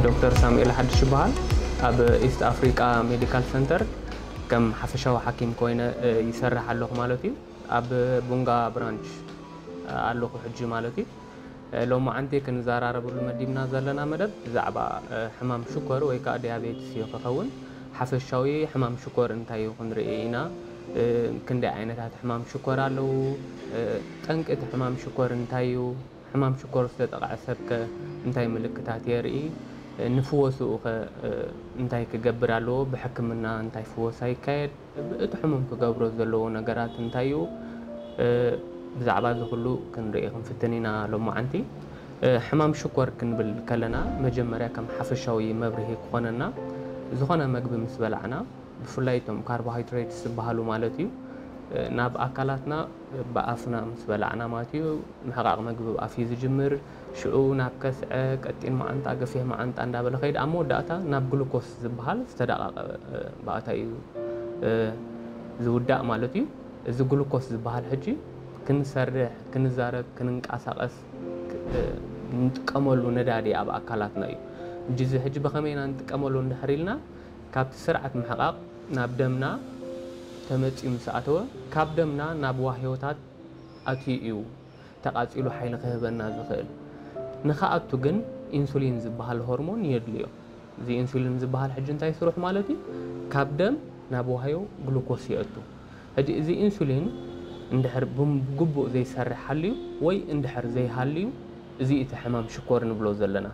ዶክተር ሳሙኤል ሓድሽ ይበሃል። ኣብ ኢስት ኣፍሪቃ ሜዲካል ሰንተር ከም ሓፈሻዊ ሓኪም ኮይነ ይሰርሕ ኣለኹ ማለት እዩ። ኣብ ቡንጋ ብራንች ኣለኹ ሕጂ ማለት እዩ። ሎማዓንቲ ክንዘራረብሉ መዲብና ዘለና መደብ ብዛዕባ ሕማም ሽኮር ወይ ከዓ ዲያቤትስ እዩ ክኸውን። ሓፈሻዊ ሕማም ሽኮር እንታይ እዩ ክንርኢ ኢና። ክንደይ ዓይነታት ሕማም ሽኮር ኣለዉ? ጠንቂ እቲ ሕማም ሽኮር እንታይ እዩ? ሕማም ሽኮር ዝተጠቕዐ ሰብከ እንታይ ምልክታት የርኢ? ንፍወስኡ ከ እንታይ ክገብር ኣለዎ? ብሕክምና እንታይ ፍወሳ ይካየድ? እቲ ሕሙም ክገብሮ ዘለዎ ነገራት እንታይ እዩ? ብዛዕባ እዚ ኩሉ ክንርኢ ክንፍትን ኢና ሎማዓንቲ። ሕማም ሽኮር ክንብል ከለና መጀመርያ ከም ሓፈሻዊ መብርሂ ክኾነና፣ ዝኾነ መግቢ ምስ በላዕና፣ ብፍላይ እቶም ካርቦሃይድሬትስ ዝበሃሉ ማለት እዩ፣ ናብ ኣካላትና ብኣፍና ምስ በላዕና ማለት እዩ። ምሕቓቕ መግቢ ብኣፍ እዩ ዝጅምር። ሽዑ ናብ ከስዐ፣ ቀጢን መዓንጣ፣ ገፊሕ መዓንጣ እንዳበለ ከይድ ኣብ መወዳእታ ናብ ግሉኮስ ዝበሃል ዝተዳቐቐ ባእታ እዩ ዝውዳእ ማለት እዩ። እዚ ግሉኮስ ዝበሃል ሕጂ ክንሰርሕ፣ ክንዛረብ፣ ክንንቀሳቐስ ንጥቀመሉ ነዳዲ ኣብ ኣካላትና እዩ። ሕጂ እዚ ሕጂ ብኸመይ ኢና ንጥቀመሉ እንድሕር ኢልና፣ ካብቲ ስርዓት ምሕቓቕ ናብ ደምና ተመጺኡ ምስ ኣተወ፣ ካብ ደምና ናብ ዋህዮታት ኣትዩ እዩ ተቓጺሉ ሓይሊ ክህበና ዝኽእል። ንኽኣቱ ግን ኢንሱሊን ዝበሃል ሆርሞን የድልዮ። እዚ ኢንሱሊን ዝበሃል ሕጂ እንታይ ስርሑ ማለት እዩ? ካብ ደም ናብ ዋህዮ ግሉኮስ የእቱ። ሕጂ እዚ ኢንሱሊን እንድሕር ብም-፣ ብግቡእ ዘይሰርሕ ሃልዩ ወይ እንድሕር ዘይሃልዩ፣ እዚ እቲ ሕማም ሽኮር ንብሎ ዘለና።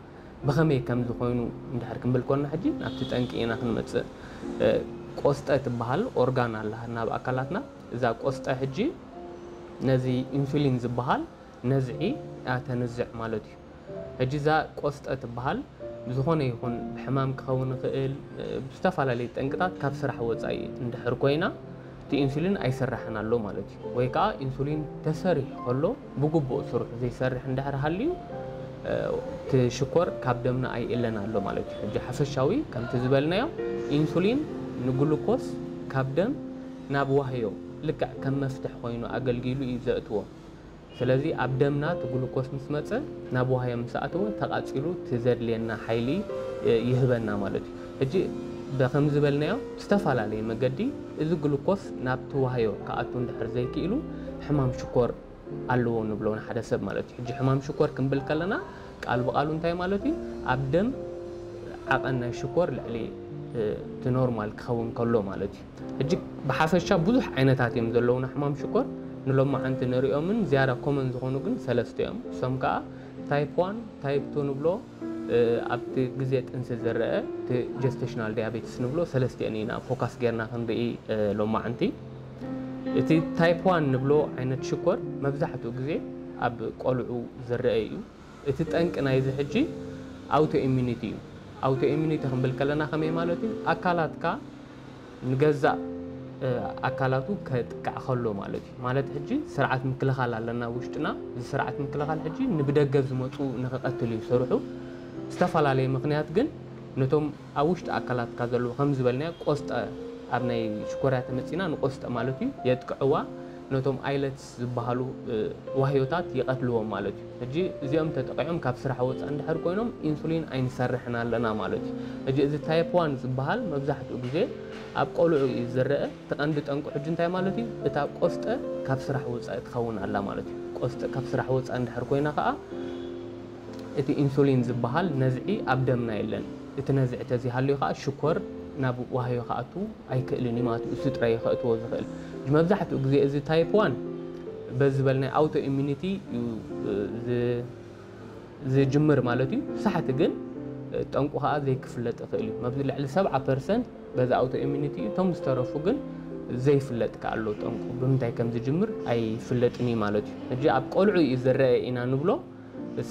ብኸመይ ከም ዝኾይኑ እንድሕር ክንብል ኮና ሕጂ ናብቲ ጠንቂ ኢና ክንመጽእ። ቆስጠ ትበሃል ኦርጋን ኣላ ናብ ኣካላትና። እዛ ቆስጠ ሕጂ ነዚ ኢንሱሊን ዝበሃል ነዝዒ እያ ተንዝዕ ማለት እዩ። ሕጂ እዛ ቆስጠ ትበሃል ብዝኾነ ይኹን ብሕማም ክኸውን ይኽእል፣ ብዝተፈላለዩ ጠንቅታት ካብ ስራሕ ወጻኢ እንድሕር ኮይና፣ እቲ ኢንሱሊን ኣይሰራሕን ኣሎ ማለት እዩ። ወይ ከዓ ኢንሱሊን ተሰሪሑ ከሎ ብግቡእ ስርሑ ዘይሰርሕ እንድሕር ሃልዩ፣ እቲ ሽኮር ካብ ደምና ኣይእለን ኣሎ ማለት እዩ። ሕጂ ሓፈሻዊ ከምቲ ዝበልናዮ ኢንሱሊን ንግሉኮስ ካብ ደም ናብ ዋህዮ ልክዕ ከም መፍትሕ ኮይኑ ኣገልጊሉ እዩ ዘእትዎ። ስለዚ ኣብ ደምና እቲ ግሉኮስ ምስ መጸ ናብ ዋህዮ ምስ ኣተወ ተቓጺሉ እቲ ዘድልየና ሓይሊ ይህበና ማለት እዩ። ሕጂ ብኸም ዝበልናዮ ብዝተፈላለየ መገዲ እዚ ግሉኮስ ናብቲ ዋህዮ ክኣቱ እንድሕር ዘይክኢሉ ሕማም ሽኮር ኣለዎ ንብሎ ንሓደ ሰብ ማለት እዩ። ሕጂ ሕማም ሽኮር ክንብል ከለና ቃል ብቃሉ እንታይ ማለት እዩ? ኣብ ደም ዓቐን ናይ ሽኮር ልዕሊ እቲ ኖርማል ክኸውን ከሎ ማለት እዩ። ሕጂ ብሓፈሻ ብዙሕ ዓይነታት እዮም ዘለውና ሕማም ሽኮር። ንሎማዓንቲ ንሪኦምን ዝያዳ ኮመን ዝኾኑ ግን ሰለስተ እዮም። እሶም ከዓ ታይፕ ዋን፣ ታይፕ ቱ ንብሎ፣ ኣብቲ ግዜ ጥንሲ ዝረአ እቲ ጀስቴሽናል ዲያቤትስ ንብሎ፣ ሰለስቲአን ኢና ፎካስ ጌርና ክንርኢ ሎማዓንቲ። እቲ ታይፕ ዋን ንብሎ ዓይነት ሽኮር መብዛሕትኡ ግዜ ኣብ ቆልዑ ዝረአ እዩ። እቲ ጠንቂ ናይዚ ሕጂ ኣውቶ ኢሚኒቲ እዩ። ኣውቶ ኢሚኒቲ ክንብል ከለና ከመይ ማለት እዩ? ኣካላትካ ንገዛእ ኣካላቱ ከጥቃዕ ከሎ ማለት እዩ። ማለት ሕጂ ስርዓት ምክልኻል ኣለና ውሽጥና። እዚ ስርዓት ምክልኻል ሕጂ ንብደገ ዝመፁ ንክቐትል እዩ ስርሑ። ዝተፈላለየ ምክንያት ግን ነቶም ኣብ ውሽጢ ኣካላትካ ዘለዉ ከም ዝበልናዮ ቆስጠ ኣብ ናይ ሽኮርያ ተመፂና ንቆስጠ ማለት እዩ የጥቅዕዋ። ነቶም ኣይለትስ ዝበሃሉ ዋህዮታት ይቐትልዎም ማለት እዩ። ሕጂ እዚኦም ተጠቂዖም ካብ ስራሕ ወፃእ እንድሕር ኮይኖም ኢንሱሊን ኣይንሰርሕን ኣለና ማለት እዩ። ሕጂ እዚ ታይፕ ዋን ዝበሃል መብዛሕትኡ ግዜ ኣብ ቆልዑ እዩ ዝረአ። እቲ ቀንዲ ጠንቁ ሕጂ እንታይ ማለት እዩ? እታ ቆስጠ ካብ ስራሕ ወፃኢ ትኸውን ኣላ ማለት እዩ። ቆስጠ ካብ ስራሕ ወፃኢ እንድሕር ኮይና ከዓ እቲ ኢንሱሊን ዝበሃል ነዝዒ ኣብ ደምና የለን። እቲ ነዝዒ ተዘይሃልዩ ከዓ ሽኮር ናብ ዋህዮ ክኣቱ ኣይክእልን እዩ ማለት እዩ። እሱ ጥራይ እዩ ከእትዎ ዝኽእል። መብዛሕትኡ ግዜ እዚ ታይፕ ዋን በዚ ዝበልናይ ኣውቶ ኢሚኒቲ እዩ ዝጅምር ማለት እዩ። ሳሕቲ ግን ጠንቁ ከዓ ዘይክፍለጥ ይኽእል እዩ። መብዚ ልዕሊ ሰብዓ ፐርሰንት በዚ ኣውቶ ኢሚኒቲ እዩ። እቶም ዝተረፉ ግን ዘይፍለጥ ከዓ ኣሎ። ጠንቁ ብምንታይ ከም ዝጅምር ኣይፍለጥን እዩ ማለት እዩ። ሕጂ ኣብ ቆልዑ እዩ ዝረአ ኢና ንብሎ።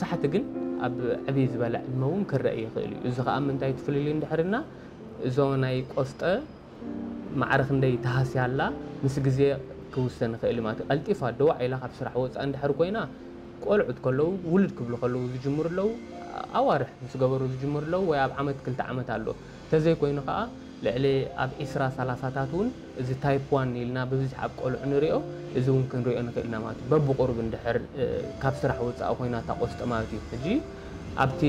ሳሕቲ ግን ኣብ ዕብይ ዝበለ ዕድመ እውን ክረአ ይኽእል እዩ። እዚ ከዓ ምንታይ ትፍልልዩ እንድሕርና እዞ ናይ ቆስጠ ማዕረ ክንደይ ተሃስያ ኣላ ምስ ግዜ ክውሰን ይኽእል እዩ ማለት እዩ። ቀልጢፋ ደዋዕ ኢላ ካብ ስራሕ ወፃእ እንድሕር ኮይና ቆልዑት ከለዉ ውልድ ክብሉ ከለዉ ዝጅምሩ ኣለዉ፣ ኣዋርሕ ምስ ገበሩ ዝጅምሩ ኣለዉ ወይ ኣብ ዓመት ክልተ ዓመት ኣሎ። ተዘይኮይኑ ከዓ ልዕሊ ኣብ ዒስራ ሰላሳታት እውን እዚ ታይፕ ዋን ኢልና ብብዝሒ ኣብ ቆልዑ ንሪኦ፣ እዚ እውን ክንሪኦ ንኽእል ኢና ማለት እዩ። በብቁሩብ እንድሕር ካብ ስራሕ ወፃኢ ኮይና እታ ቆስጠ ማለት እዩ። ሕጂ ኣብቲ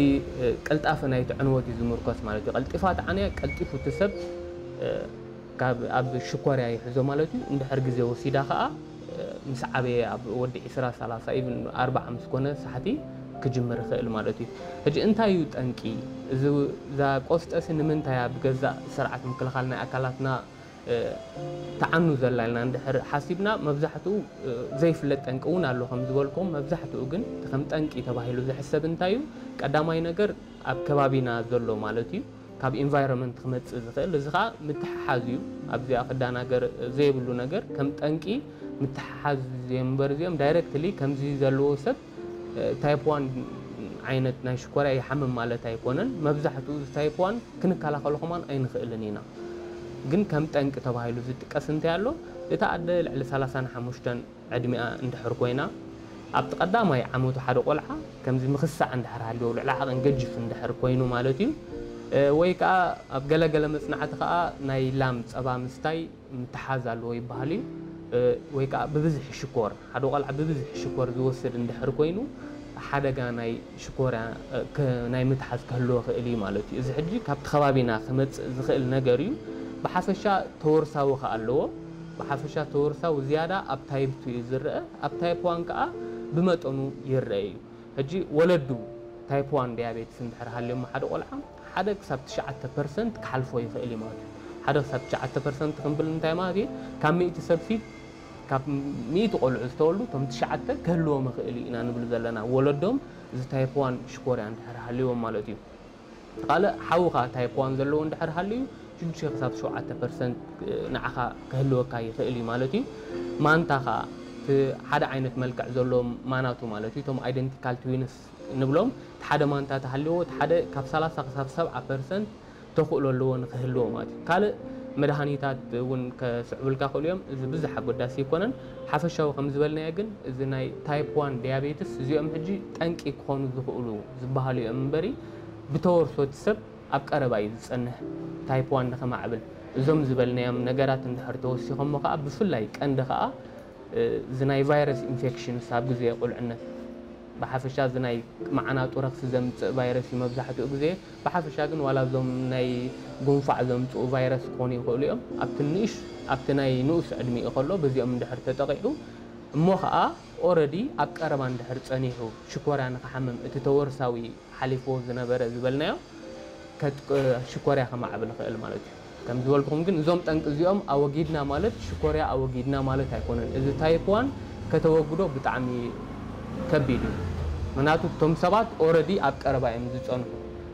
ቅልጣፈ ናይቲ ዕንወት እዩ ዝምርኮስ ማለት እዩ። ቀልጢፋ ተዓንያ ቀልጢፉ እቲ ሰብ ካብ ኣብ ሽኮርያ ይሕዞ ማለት እዩ። እንድሕር ግዜ ወሲዳ ከዓ ምስ ዓበየ ኣብ ወዲ ዒስራ ሰላሳ ኢቭን ኣርባዓ ምስ ኮነ ሳሕቲ ክጅምር ይኽእል ማለት እዩ። ሕጂ እንታይ እዩ ጠንቂ? እዚ እዛ ቆስጠሲ ንምንታይ ኣብ ገዛእ ስርዓት ምክልኻል ናይ ኣካላትና ትዓኑ ዘላ ኢልና እንድሕር ሓሲብና መብዛሕትኡ ዘይፍለጥ ጠንቂ እውን ኣሎ። ከም ዝበልኩም መብዛሕትኡ ግን እቲ ከም ጠንቂ ተባሂሉ ዝሕሰብ እንታይ እዩ? ቀዳማይ ነገር ኣብ ከባቢና ዘሎ ማለት እዩ። ካብ ኢንቫይሮንመንት ክመፅእ ዝኽእል እዚ ከዓ ምትሕሓዝ እዩ። ኣብዚኣ ክዳናገር ዘይብሉ ነገር ከም ጠንቂ ምትሕሓዝ እዮም እምበር እዚኦም ዳይረክትሊ ከምዚ ዘለዎ ሰብ ታይፕ ዋን ዓይነት ናይ ሽኮርያ ይሓምም ማለት ኣይኮነን። መብዛሕትኡ እዚ ታይፕ ዋን ክንከላኸሎ ከማን ኣይንኽእልን ኢና። ግን ከም ጠንቂ ተባሂሉ ዝጥቀስ እንታይ ኣሎ? እታ ኣደ ልዕሊ ሰላሳን ሓሙሽተን ዕድሚኣ እንድሕር ኮይና ኣብቲ ቀዳማይ ዓመቱ ሓደ ቆልዓ ከምዚ ምኽሳዕ እንድሕር ሃልዮ ልዕሊ ዓቐን ገጅፍ እንድሕር ኮይኑ ማለት እዩ። ወይ ከዓ ኣብ ገለገለ መፅናዕቲ ከዓ ናይ ላም ፀባ ምስታይ ምትሓዝ ኣለዎ ይበሃል እዩ። ወይ ከዓ ብብዝሒ ሽኮር ሓደ ቆልዓ ብብዝሒ ሽኮር ዝወስድ እንድሕር ኮይኑ ሓደጋ ናይ ሽኮርያ ናይ ምትሓዝ ክህልዎ ክእል እዩ ማለት እዩ። እዚ ሕጂ ካብቲ ከባቢና ክመፅእ ዝኽእል ነገር እዩ። ብሓፈሻ ተወርሳዊ ከዓ ኣለዎ። ብሓፈሻ ተወርሳዊ ዝያዳ ኣብ ታይፕ ቱ እዩ ዝረአ። ኣብ ታይፕ ዋን ከዓ ብመጠኑ ይረአ እዩ። ሕጂ ወለዱ ታይፕ ዋን ዲያቤትስ እንድሕር ሃልዮሞ ሓደ ቆልዓ ሓደ ክሳብ ትሽዓተ ፐርሰንት ክሓልፎ ይኽእል እዩ ማለት እዩ። ሓደ ክሳብ ትሽዓተ ፐርሰንት ክንብል እንታይ ማለት እዩ? ካብ ሚእቲ ሰብ ሲ ካብ ሚእቲ ቆልዑ ዝተወልዱ እቶም ትሽዓተ ክህልዎም ይኽእል እዩ ኢና ንብል ዘለና። ወለዶም እዚ ታይፕ ዋን ሽኮርያ እንድሕር ሃልዎም ማለት እዩ። ካልእ ሓውኻ ታይፕ ዋን ዘለዎ እንድሕር ሃልዩ ሽዱሽተ ክሳብ ሸውዓተ ፐርሰንት ንዓኻ ክህልወካ ይኽእል እዩ ማለት እዩ። ማንታ ኸዓ እቲ ሓደ ዓይነት መልክዕ ዘለዎም ማናቱ ማለት እዩ። እቶም ኣይደንቲካል ትዊንስ ንብሎም እቲ ሓደ ማንታ ተሃልዎ እቲ ሓደ ካብ ሰላሳ ክሳብ ሰብዓ ፐርሰንት ተኽእሎ ኣለዎ ንክህልዎ ማለት እዩ። ካልእ መድሃኒታት እውን ከስዕቡልካ ክእሉ እዮም። እዚ ብዙሕ ኣጎዳሲ ኣይኮነን። ሓፈሻዊ ከም ዝበልናዮ ግን እዚ ናይ ታይፕ ዋን ዲያቤትስ እዚኦም ሕጂ ጠንቂ ክኾኑ ዝኽእሉ ዝበሃሉ እዮም እምበሪ ብተወርሶ እቲ ሰብ ኣብ ቀረባ እዩ ዝጸንሕ። ታይፕ ዋን ንኸማዕብል እዞም ዝበልናዮም ነገራት እንድሕር ተወሲኾሞ ከዓ ብፍላይ ቀንዲ ከዓ እዚ ናይ ቫይረስ ኢንፌክሽንስ ኣብ ግዜ ቁልዕነት ብሓፈሻ እዚ ናይ መዓናጡ ረኽሲ ዘምፅእ ቫይረስ እዩ መብዛሕትኡ ግዜ። ብሓፈሻ ግን ዋላ እዞም ናይ ጉንፋዕ ዘምፅኡ ቫይረስ ክኾኑ ይኽእሉ እዮም። ኣብቲ ንእሽ ኣብቲ ናይ ንኡስ ዕድሚኡ ከሎ በዚኦም እንድሕር ተጠቂዑ እሞ ከዓ ኦረዲ ኣብ ቀረባ እንድሕር ፀኒሑ ሽኮርያ ንክሓምም እቲ ተወርሳዊ ሓሊፍዎ ዝነበረ ዝበልናዮ ከጥቅ ሽኮርያ ከማዕብል ይኽእል ማለት እዩ። ከም ዝበልኩም ግን እዞም ጠንቂ እዚኦም ኣወጊድና ማለት ሽኮርያ ኣወጊድና ማለት ኣይኮነን። እዚ ታይፕ ዋን ከተወግዶ ብጣዕሚ ከቢድ እዩ። ምክንያቱ እቶም ሰባት ኦረዲ ኣብ ቀረባ እዮም ዝፀንሑ።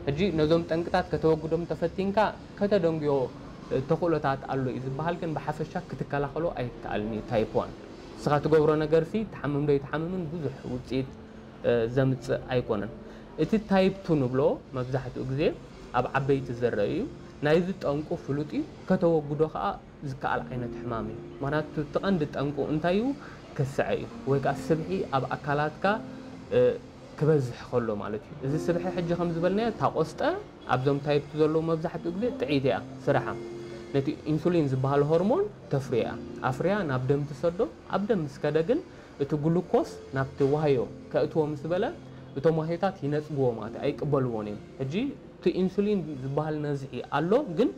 ሕጂ ነዞም ጠንቅታት ከተወግዶም ተፈቲንካ ከተደንጉዮ ተኽእሎታት ኣሎ እዩ ዝበሃል፣ ግን ብሓፈሻ ክትከላኸሎ ኣይከኣልን እዩ ታይፕ ዋን። ንስኻ ትገብሮ ነገርሲ ትሓምም ዶ ኣይትሓምምን ብዙሕ ውፅኢት ዘምፅእ ኣይኮነን። እቲ ታይፕ ቱ ንብሎ መብዛሕትኡ ግዜ ኣብ ዓበይቲ ዝረአ እዩ። ናይዚ ጠንቁ ፍሉጥ እዩ፣ ከተወግዶ ከዓ ዝከኣል ዓይነት ሕማም እዩ። ምክንያቱ እቲ ቀንዲ ጠንቁ እንታይ እዩ? ክስዐ እዩ፣ ወይ ከዓ ስብሒ ኣብ ኣካላትካ ክበዝሕ ከሎ ማለት እዩ። እዚ ስብሒ ሕጂ ከም ዝበልናዮ እታ ቆስጠ ኣብዞም ታይፕ ቱ ዘለዉ መብዛሕትኡ ግዜ ጥዕይቲ እያ ስርሓ። ነቲ ኢንሱሊን ዝበሃል ሆርሞን ተፍርዮ እያ። ኣፍርያ ናብ ደም ትሰዶ። ኣብ ደም ምስ ከደ ግን እቲ ግሉኮስ ናብቲ ዋህዮ ከእትዎ ምስ በለ እቶም ዋህዮታት ይነፅግዎ ማለት እዩ፣ ኣይቅበልዎን እዮም። ሕጂ እቲ ኢንሱሊን ዝበሃል ነዝሒ ኣሎ፣ ግን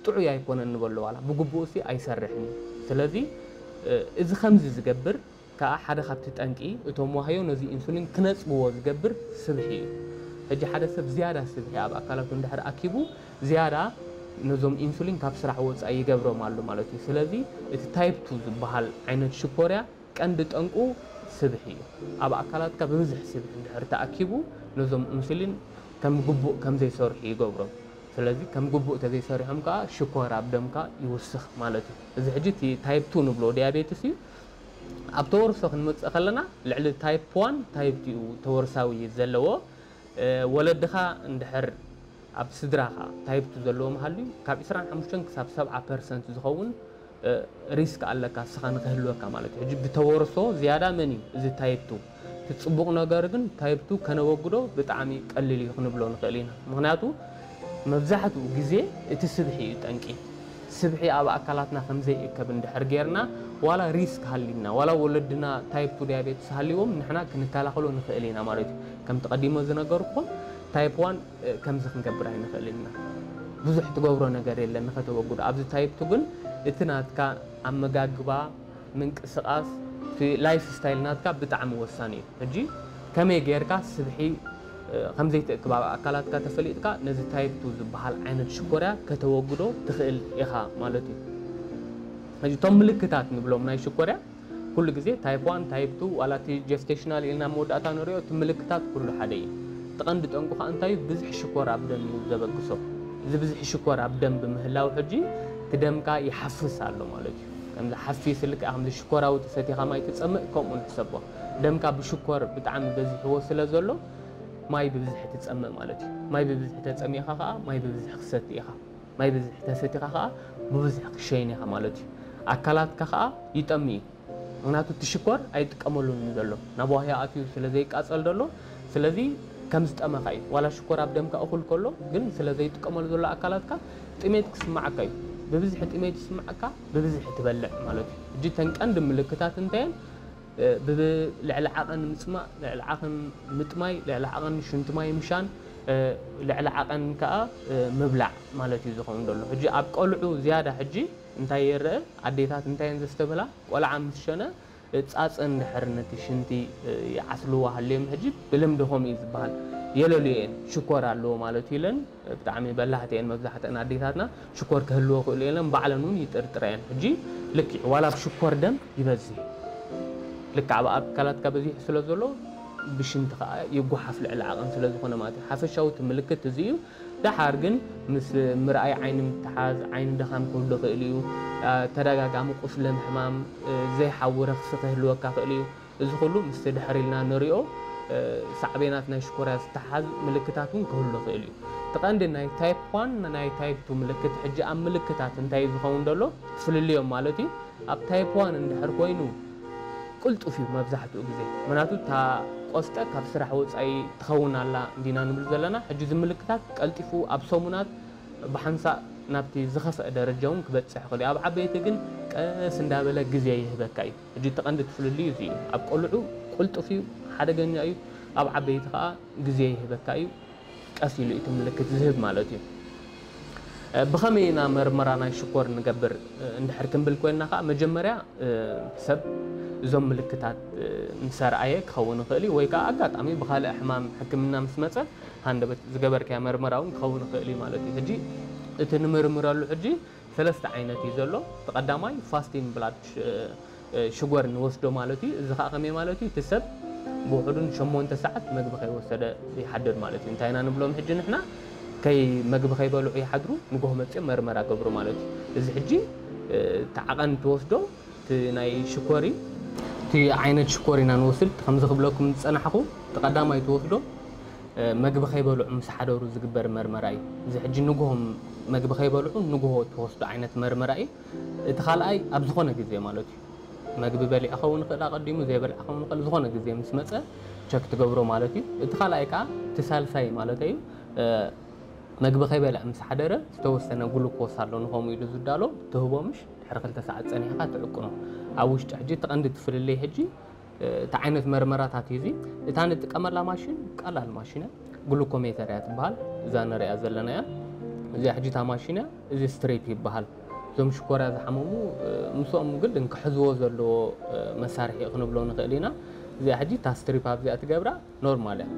ጥዑይ ኣይኮነን ንበሎ ዋላ ብግቡእ ሲ ኣይሰርሕን እዩ። ስለዚ እዚ ከምዚ ዝገብር ከዓ ሓደ ካብቲ ጠንቂ እቶም ዋህዮ ነዚ ኢንሱሊን ክነፅግዎ ዝገብር ስብሒ እዩ። ሕጂ ሓደ ሰብ ዝያዳ ስብሒ ኣብ ኣካላቱ እንድሕር ኣኪቡ ዝያዳ ነዞም ኢንሱሊን ካብ ስራሕ ወፃኢ ይገብሮም ኣሎ ማለት እዩ። ስለዚ እቲ ታይፕ ቱ ዝበሃል ዓይነት ሽኮርያ ቀንዲ ጠንቁ ስብሒ እዩ። ኣብ ኣካላትካ ብብዝሒ ስብሒ እንድሕር ተኣኪቡ ነዞም ኢንሱሊን ከም ግቡእ ከም ዘይሰርሑ ይገብሮም። ስለዚ ከም ግቡእ ተዘይሰሪሖም ከዓ ሽኮር ኣብ ደምካ ይውስኽ ማለት እዩ። እዚ ሕጂ እቲ ታይፕ ቱ ንብሎ ዲያቤትስ እዩ። ኣብ ተወርሶ ክንመፅእ ከለና ልዕሊ ታይፕ ዋን ታይፕ ቱ እዩ ተወርሳዊ ዘለዎ። ወለድኻ እንድሕር ኣብ ስድራኻ ታይፕ ቱ ዘለዎም ሃልዩ ካብ ዕስራን ሓሙሽተን ክሳብ ሰብዓ ፐርሰንት ዝኸውን ሪስክ ኣለካ እስኻ ንክህልወካ ማለት እዩ። ሕጂ ብተወርሶ ዝያዳ መን እዩ እዚ ታይፕ ቱ? እቲ ፅቡቕ ነገር ግን ታይፕ ቱ ከነወግዶ ብጣዕሚ ቀሊል እዩ ክንብሎ ንኽእል ኢና። ምክንያቱ መብዛሕትኡ ግዜ እቲ ስብሒ እዩ ጠንቂ። ስብሒ ኣብ ኣካላትና ከም ዘይእከብ እንድሕር ጌርና ዋላ ሪስክ ሃሊና ዋላ ወለድና ታይፕ ቱ ዲያቤትስ ሃልዎም ንሕና ክንከላኸሎ ንኽእል ኢና ማለት እዩ። ከምቲ ቀዲሞ ዝነገርኩም ታይፕ ዋን ከምዚ ክንገብር ኣይንኽእልን ኢና። ብዙሕ ትገብሮ ነገር የለን ንኸተወግዶ። ኣብዚ ታይፕ ቱ ግን እቲ ናትካ ኣመጋግባ፣ ምንቅስቓስ፣ እቲ ላይፍ ስታይል ናትካ ብጣዕሚ ወሳኒ እዩ። ሕጂ ከመይ ጌርካ ስብሒ ከም ዘይትእክብ ኣብ ኣካላትካ ተፈሊጥካ ነዚ ታይፕ ቱ ዝበሃል ዓይነት ሽኮርያ ከተወግዶ ትኽእል ኢኻ ማለት እዩ። ሕጂ እቶም ምልክታት ንብሎም ናይ ሽኮርያ ኩሉ ግዜ ታይፕ ዋን፣ ታይፕ ቱ ዋላ እቲ ጀስቴሽናል ኢልና መወዳእታ ንሪኦ፣ እቲ ምልክታት ኩሉ ሓደ እዩ። እቲ ቀንዲ ጠንቁ ከዓ እንታይ እዩ? ብዝሒ ሽኮር ኣብ ደም እዩ ዘበግሶ። እዚ ብዝሒ ሽኮር ኣብ ደም ብምህላው ሕጂ እቲ ደምካ ይሓፍስ ኣሎ ማለት እዩ። ከምዚ ሓፊስ ልክዕ ከምዚ ሽኮራዊ ተሰቲኻ ማይ ትጸምእ ከምኡ ንሕሰቦ። ደምካ ብሽኮር ብጣዕሚ በዚሕዎ ስለ ዘሎ ማይ ብብዝሒ ትጸምእ ማለት እዩ። ማይ ብብዝሒ ተጸሚእኻ ከዓ ማይ ብብዝሒ ክሰቲ ኢኻ። ማይ ብብዝሒ ተሰቲኻ ከዓ ብብዝሒ ክሸይን ኢኻ ማለት እዩ። ኣካላትካ ከዓ ይጠሚ እዩ። ምክንያቱ እቲ ሽኮር ኣይጥቀመሉን እዩ ዘሎ፣ ናብ ዋህያ ኣትዩ ስለ ዘይቃጸል ዘሎ። ስለዚ ከም ዝጠመኻ እዩ። ዋላ ሽኮር ኣብ ደምካ እኹል ከሎ ግን ስለ ዘይጥቀመሉ ዘሎ ኣካላትካ ጥሜት ክስማዓካ እዩ። ብብዝሒ ጥሜት ይስማዓካ፣ ብብዝሒ ትበልዕ ማለት እዩ። እጂ ተን ቀንዲ ምልክታት እንተየን ብልዕሊ ዓቐን ምፅማእ፣ ልዕሊ ዓቐን ምጥማይ፣ ልዕሊ ዓቐን ሽንቲ ማይ ምሻን፣ ልዕሊ ዓቐን ከዓ ምብላዕ ማለት እዩ ዝኸውን ዘሎ። ሕጂ ኣብ ቆልዑ ዝያዳ ሕጂ እንታይ የረአ? ኣዴታት እንታይ እየን ዘስተብህላ? ቆልዓ ምስ ሸነ ጻጸ እንድሕር ነቲ ሽንቲ ይዓስልዎ ሃልዮም ሕጂ ብልምዲ ከምኡ እዩ ዝበሃል። የለልዮ እየን፣ ሽኮር ኣለዎ ማለት እዩ ኢለን ብጣዕሚ በላሕቲ እየን መብዛሕትአን ኣዴታትና። ሽኮር ክህልዎ ክእሉ የለን፣ ባዕለን እውን ይጥርጥራ እየን። ሕጂ ልክዕ ዋላ ኣብ ሽኮር ደም ይበዝህ፣ ልክዕ ኣብ ኣካላትካ በዚሑ ስለ ዘሎ ብሽንቲ ከዓ ይጓሓፍ ልዕሊ ዓቐን ስለ ዝኾነ ማለት እዩ። ሓፈሻዊ እቲ ምልክት እዚ እዩ። ደሓር ግን ምስ ምርኣይ ዓይኒ ምትሓዝ፣ ዓይኒ ድኻም ክህሉ ይኽእል እዩ። ተደጋጋሚ ቁስሊ፣ ምሕማም፣ ዘይሓዊ ረኽሲ ክህልወካ ይኽእል እዩ። እዚ ኩሉ ምስቲ ድሕር ኢልና ንሪኦ ሳዕቤናት ናይ ሽኮርያ ዝተሓዝ ምልክታት እውን ክህሉ ይኽእል እዩ። እቲ ቀንዲ ናይ ታይፕ ዋን ናይ ታይፕ ቱ ምልክት፣ ሕጂ ኣብ ምልክታት እንታይ እዩ ዝኸውን ዘሎ? ፍልልዮም ማለት እዩ። ኣብ ታይፕ ዋን እንድሕር ኮይኑ ቅልጡፍ እዩ መብዛሕትኡ ግዜ። ምክንያቱ እታ ቆስጠ ካብ ስራሕ ወፃኢ ትኸውን ኣላ እንዲና ንብል ዘለና። ሕጂ እዚ ምልክታት ቀልጢፉ ኣብ ሰሙናት ብሓንሳእ ናብቲ ዝኸፍአ ደረጃ እውን ክበፅሕ ይኽእል እዩ። ኣብ ዓበይቲ ግን ቀስ እንዳበለ ግዜ ይህበካ እዩ። ሕጂ እቲ ቀንዲ እቲ ፍልልዩ እዚ እዩ። ኣብ ቆልዑ ቅልጡፍ እዩ፣ ሓደገኛ እዩ። ኣብ ዓበይቲ ከዓ ግዜ ይህበካ እዩ። ቀስ ኢሉ እቲ ምልክት ዝህብ ማለት እዩ። ብኸመይ ኢና መርመራ ናይ ሽኮር ንገብር እንድሕር ክንብል ኮይንና ከዓ መጀመርያ ሰብ እዞም ምልክታት ምስ ኣርኣየ ክኸውን ይኽእል እዩ፣ ወይ ከዓ ኣጋጣሚ ብኻልእ ሕማም ሕክምና ምስ መፀ ሃንደበት ዝገበርካዮ መርመራ እውን ክኸውን ይኽእል እዩ ማለት እዩ። ሕጂ እቲ ንምርምረሉ ሕጂ ሰለስተ ዓይነት እዩ ዘሎ። እቲ ቀዳማይ ፋስቲን ብላድ ሽጎር ንወስዶ ማለት እዩ። እዚ ከዓ ከመይ ማለት እዩ? እቲ ሰብ ብውሕዱ ንሸሞንተ ሰዓት መግቢ ከይወሰደ ይሓድር ማለት እዩ። እንታይ ኢና ንብሎም ሕጂ ንሕና? ከይ መግቢ ከይበልዑ ይሓድሩ፣ ንጎሆ መፅኦም መርመራ ገብሩ ማለት እዩ። እዚ ሕጂ እቲ ዓቐን ትወስዶ እቲ ናይ ሽኮር እዩ። እቲ ዓይነት ሽኮር ኢና ንወስድ። ከምዚ ክብለኩም ዝፀናሕኩ እቲ ቀዳማይ ትወስዶ መግቢ ከይበልዑ ምስ ሓደሩ ዝግበር መርመራ እዩ። እዚ ሕጂ ንግሆም መግቢ ከይበልዑ ንግሆ ትወስዶ ዓይነት መርመራ እዩ። እቲ ካልኣይ ኣብ ዝኾነ ግዜ ማለት እዩ። መግቢ በሊዑ ክኸውን ይኽእል፣ ኣቐዲሙ ዘይበልዐ ክኸውን ይኽእል፣ ዝኾነ ግዜ ምስ መፀ ቸክ ትገብሮ ማለት እዩ። እቲ ካልኣይ ከዓ እቲ ሳልሳይ ማለት እዩ። መግቢ ከይበልዐ ምስ ሓደረ ዝተወሰነ ግሉኮስ ኣሎ ንኸምኡ ኢሉ ዝዳሎ ትህቦ፣ ምሽ ድሕሪ ክልተ ሰዓት ፀኒሕካ ትዕቅኖ። ኣብ ውሽጢ ሕጂ እቲ ቀንዲ ትፍልለይ ሕጂ እቲ ዓይነት መርመራታት እዩ እዚ። እታ ንጥቀመላ ማሽን ቀላል ማሽን እያ፣ ግሉኮሜተር እያ ትበሃል። እዛ ንሪኣ ዘለና እያ። እዚኣ ሕጂ እታ ማሽን እያ። እዚ ስትሪፕ ይበሃል። እዞም ሽኮርያ ዝሓመሙ ምስኦም ግድን ክሕዝዎ ዘለዎ መሳርሒ ክንብሎ ንኽእል ኢና። እዚኣ ሕጂ እታ ስትሪፕ ኣብዚኣ ትገብራ ኖርማል እያ።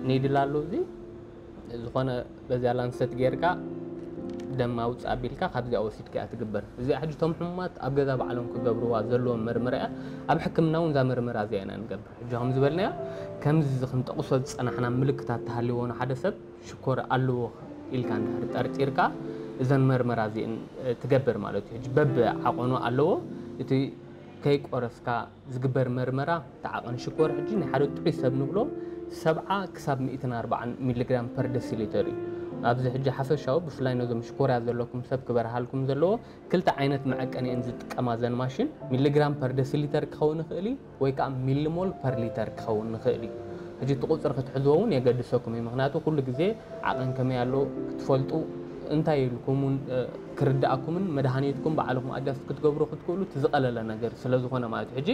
ኒድል ኣሎ እዚ ዝኾነ በዚኣ ላንሰት ጌርካ ደም ኣውፅእ ኣቢልካ ካብዚኣ ወሲድካ እያ ትግበር። እዚኣ ሕጂ እቶም ሕሙማት ኣብ ገዛ ባዕሎም ክገብርዋ ዘለዎም መርመራ እያ። ኣብ ሕክምና እውን እዛ መርመራ እዚኣ ኢና ንገብር። ሕጂ ከም ዝበልናዮ ከምዚ ክንጠቕሶ ዝፀናሕና ምልክታት ተሃልዎ ንሓደ ሰብ ሽኮር ኣለዎ ኢልካ እንድሕር ጠርጢርካ እዘን መርመራ እዚአን ትገብር ማለት እዩ። ሕጂ በብ ዓቐኑ ኣለዎ። እቲ ከይቆረስካ ዝግበር መርመራ እቲ ዓቐን ሽኮር ሕጂ ናይ ሓደ ጥዑይ ሰብ ንብሎ ሰብዓ ክሳብ ሚእትን ኣርባዓን ሚሊግራም ፐር ደሲሊተር እዩ። ኣብዚ ሕጂ ሓፈሻዊ ብፍላይ ነዞም ሽኮርያ ዘለኩም ሰብ ክበርሃልኩም ዘለዎ ክልተ ዓይነት መዐቀኒ እየን ዝጥቀማ እዘን ማሽን። ሚሊግራም ፐር ደሲሊተር ክኸውን ይኽእል እዩ ወይ ከዓ ሚሊሞል ፐር ሊተር ክኸውን ይኽእል እዩ። ሕጂ እቲ ቁፅሪ ክትሕዝዎ እውን የገድሰኩም እዩ። ምክንያቱ ኩሉ ግዜ ዓቐን ከመይ ኣሎ ክትፈልጡ እንታይ ኢልኩም እውን ክርድኣኩምን መድሃኒትኩም ባዕልኹም ኣጃስት ክትገብሩ ክትክእሉ እቲ ዝቐለለ ነገር ስለ ዝኾነ ማለት እዩ። ሕጂ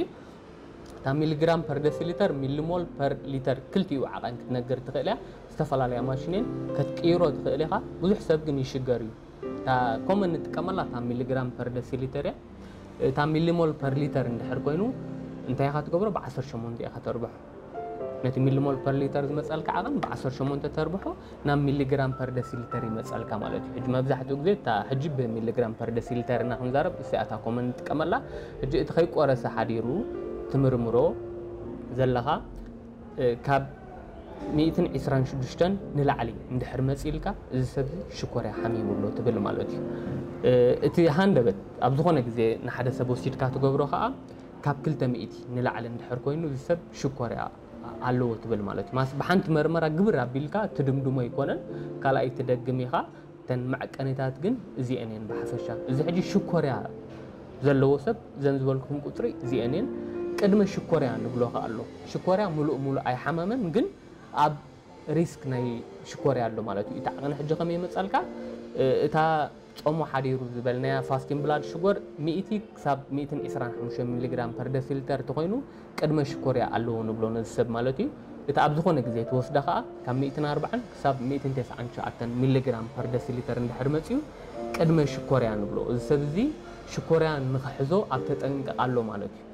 እታ ሚሊግራም ፐር ደሲሊተር፣ ሚሊሞል ፐር ሊተር፣ ክልቲኡ ዓቐን ክትነግር ትኽእል እያ። ዝተፈላለያ ማሽን እየን፣ ከትቅይሮ ትኽእል ኢኻ። ብዙሕ ሰብ ግን ይሽገር እዩ። እታ ኮመን ንጥቀመላ እታ ሚሊግራም ፐር ደሲሊተር እያ። እታ ሚሊሞል ፐር ሊተር እንድሕር ኮይኑ እንታይ ኢኻ ትገብሮ? ብ ዓሰርተ ሸሞንተ ኢኻ ተርብሖ። ነቲ ሚሊሞል ፐር ሊተር ዝመጸልካ ዓቐን ብ ዓሰርተ ሸሞንተ ተርብሖ ናብ ሚሊግራም ፐር ደሲሊተር ይመጸልካ ማለት እዩ። ሕጂ መብዛሕትኡ ግዜ እታ ሕጂ ብሚሊግራም ፐር ደሲሊተር እና ክንዛረብ፣ እዚኣ እታ ኮመን ንጥቀመላ። ሕጂ እቲ ከይቆረሰ ሓዲሩ ትምርምሮ ዘለኻ፣ እ፣ ካብ ሚእትን ዕስራን ሽዱሽተን ንላዕሊ እንድሕር መጺልካ፣ እዚ ሰብ እዚ ሽኮርያ ሓሚሙ ኣሎ ትብል ማለት እዩ። እ፣ እቲ ሃንደበት ኣብ ዝኾነ ግዜ ንሓደ ሰብ ወሲድካ ትገብሮ ከኣ፣ ካብ ክልተ ሚእቲ ንላዕሊ እንድሕር ኮይኑ፣ እዚ ሰብ ሽኮርያ ኣለዎ ትብል ማለት እዩ። ማስ ብሓንቲ መርመራ ግብር ኣቢልካ ትድምድሞ ኣይኮነን፣ ካልኣይ ትደግም ኢኻ። እተን መዐቀኒታት ግን እዚአን እየን ብሓፈሻ። እዚ ሕጂ ሽኮርያ ዘለዎ ሰብ፣ እዘን ዝበልኩኹም ቁጽሪ እዚአን እየን። ቅድመ ሽኮርያ ንብሎ ከኣ ኣሎ። ሽኮርያ ሙሉእ ሙሉእ ኣይሓመመን፣ ግን ኣብ ሪስክ ናይ ሽኮርያ ኣሎ ማለት እዩ። እቲ ዓቐን ሕጂ ከመይ ይመጸልካ? እ፣ እታ ጾሙ ሓዲሩ ዝበልናያ ፋስቲን ብላድ ሽጎር ሚእቲ ክሳብ ሚእትን ዕስራን ሓሙሽተን ሚሊግራም ፐር ደሲሊተር ተኾይኑ፣ ቅድመ ሽኮርያ ኣለዎ ንብሎ ነዚ ሰብ ማለት እዩ። እቲ ኣብ ዝኾነ ግዜ ትወስዳ ከኣ ካብ ሚእትን ኣርባዓን ክሳብ ሚእትን ተስዓን ትሽዓተን ሚሊግራም ፐር ደሲሊተር እንድሕር መጺኡ፣ ቅድመ ሽኮርያ ንብሎ። እዚ ሰብ እዚ ሽኮርያ ንኽሕዞ ኣብ ተጠንቀቕ ኣሎ ማለት እዩ።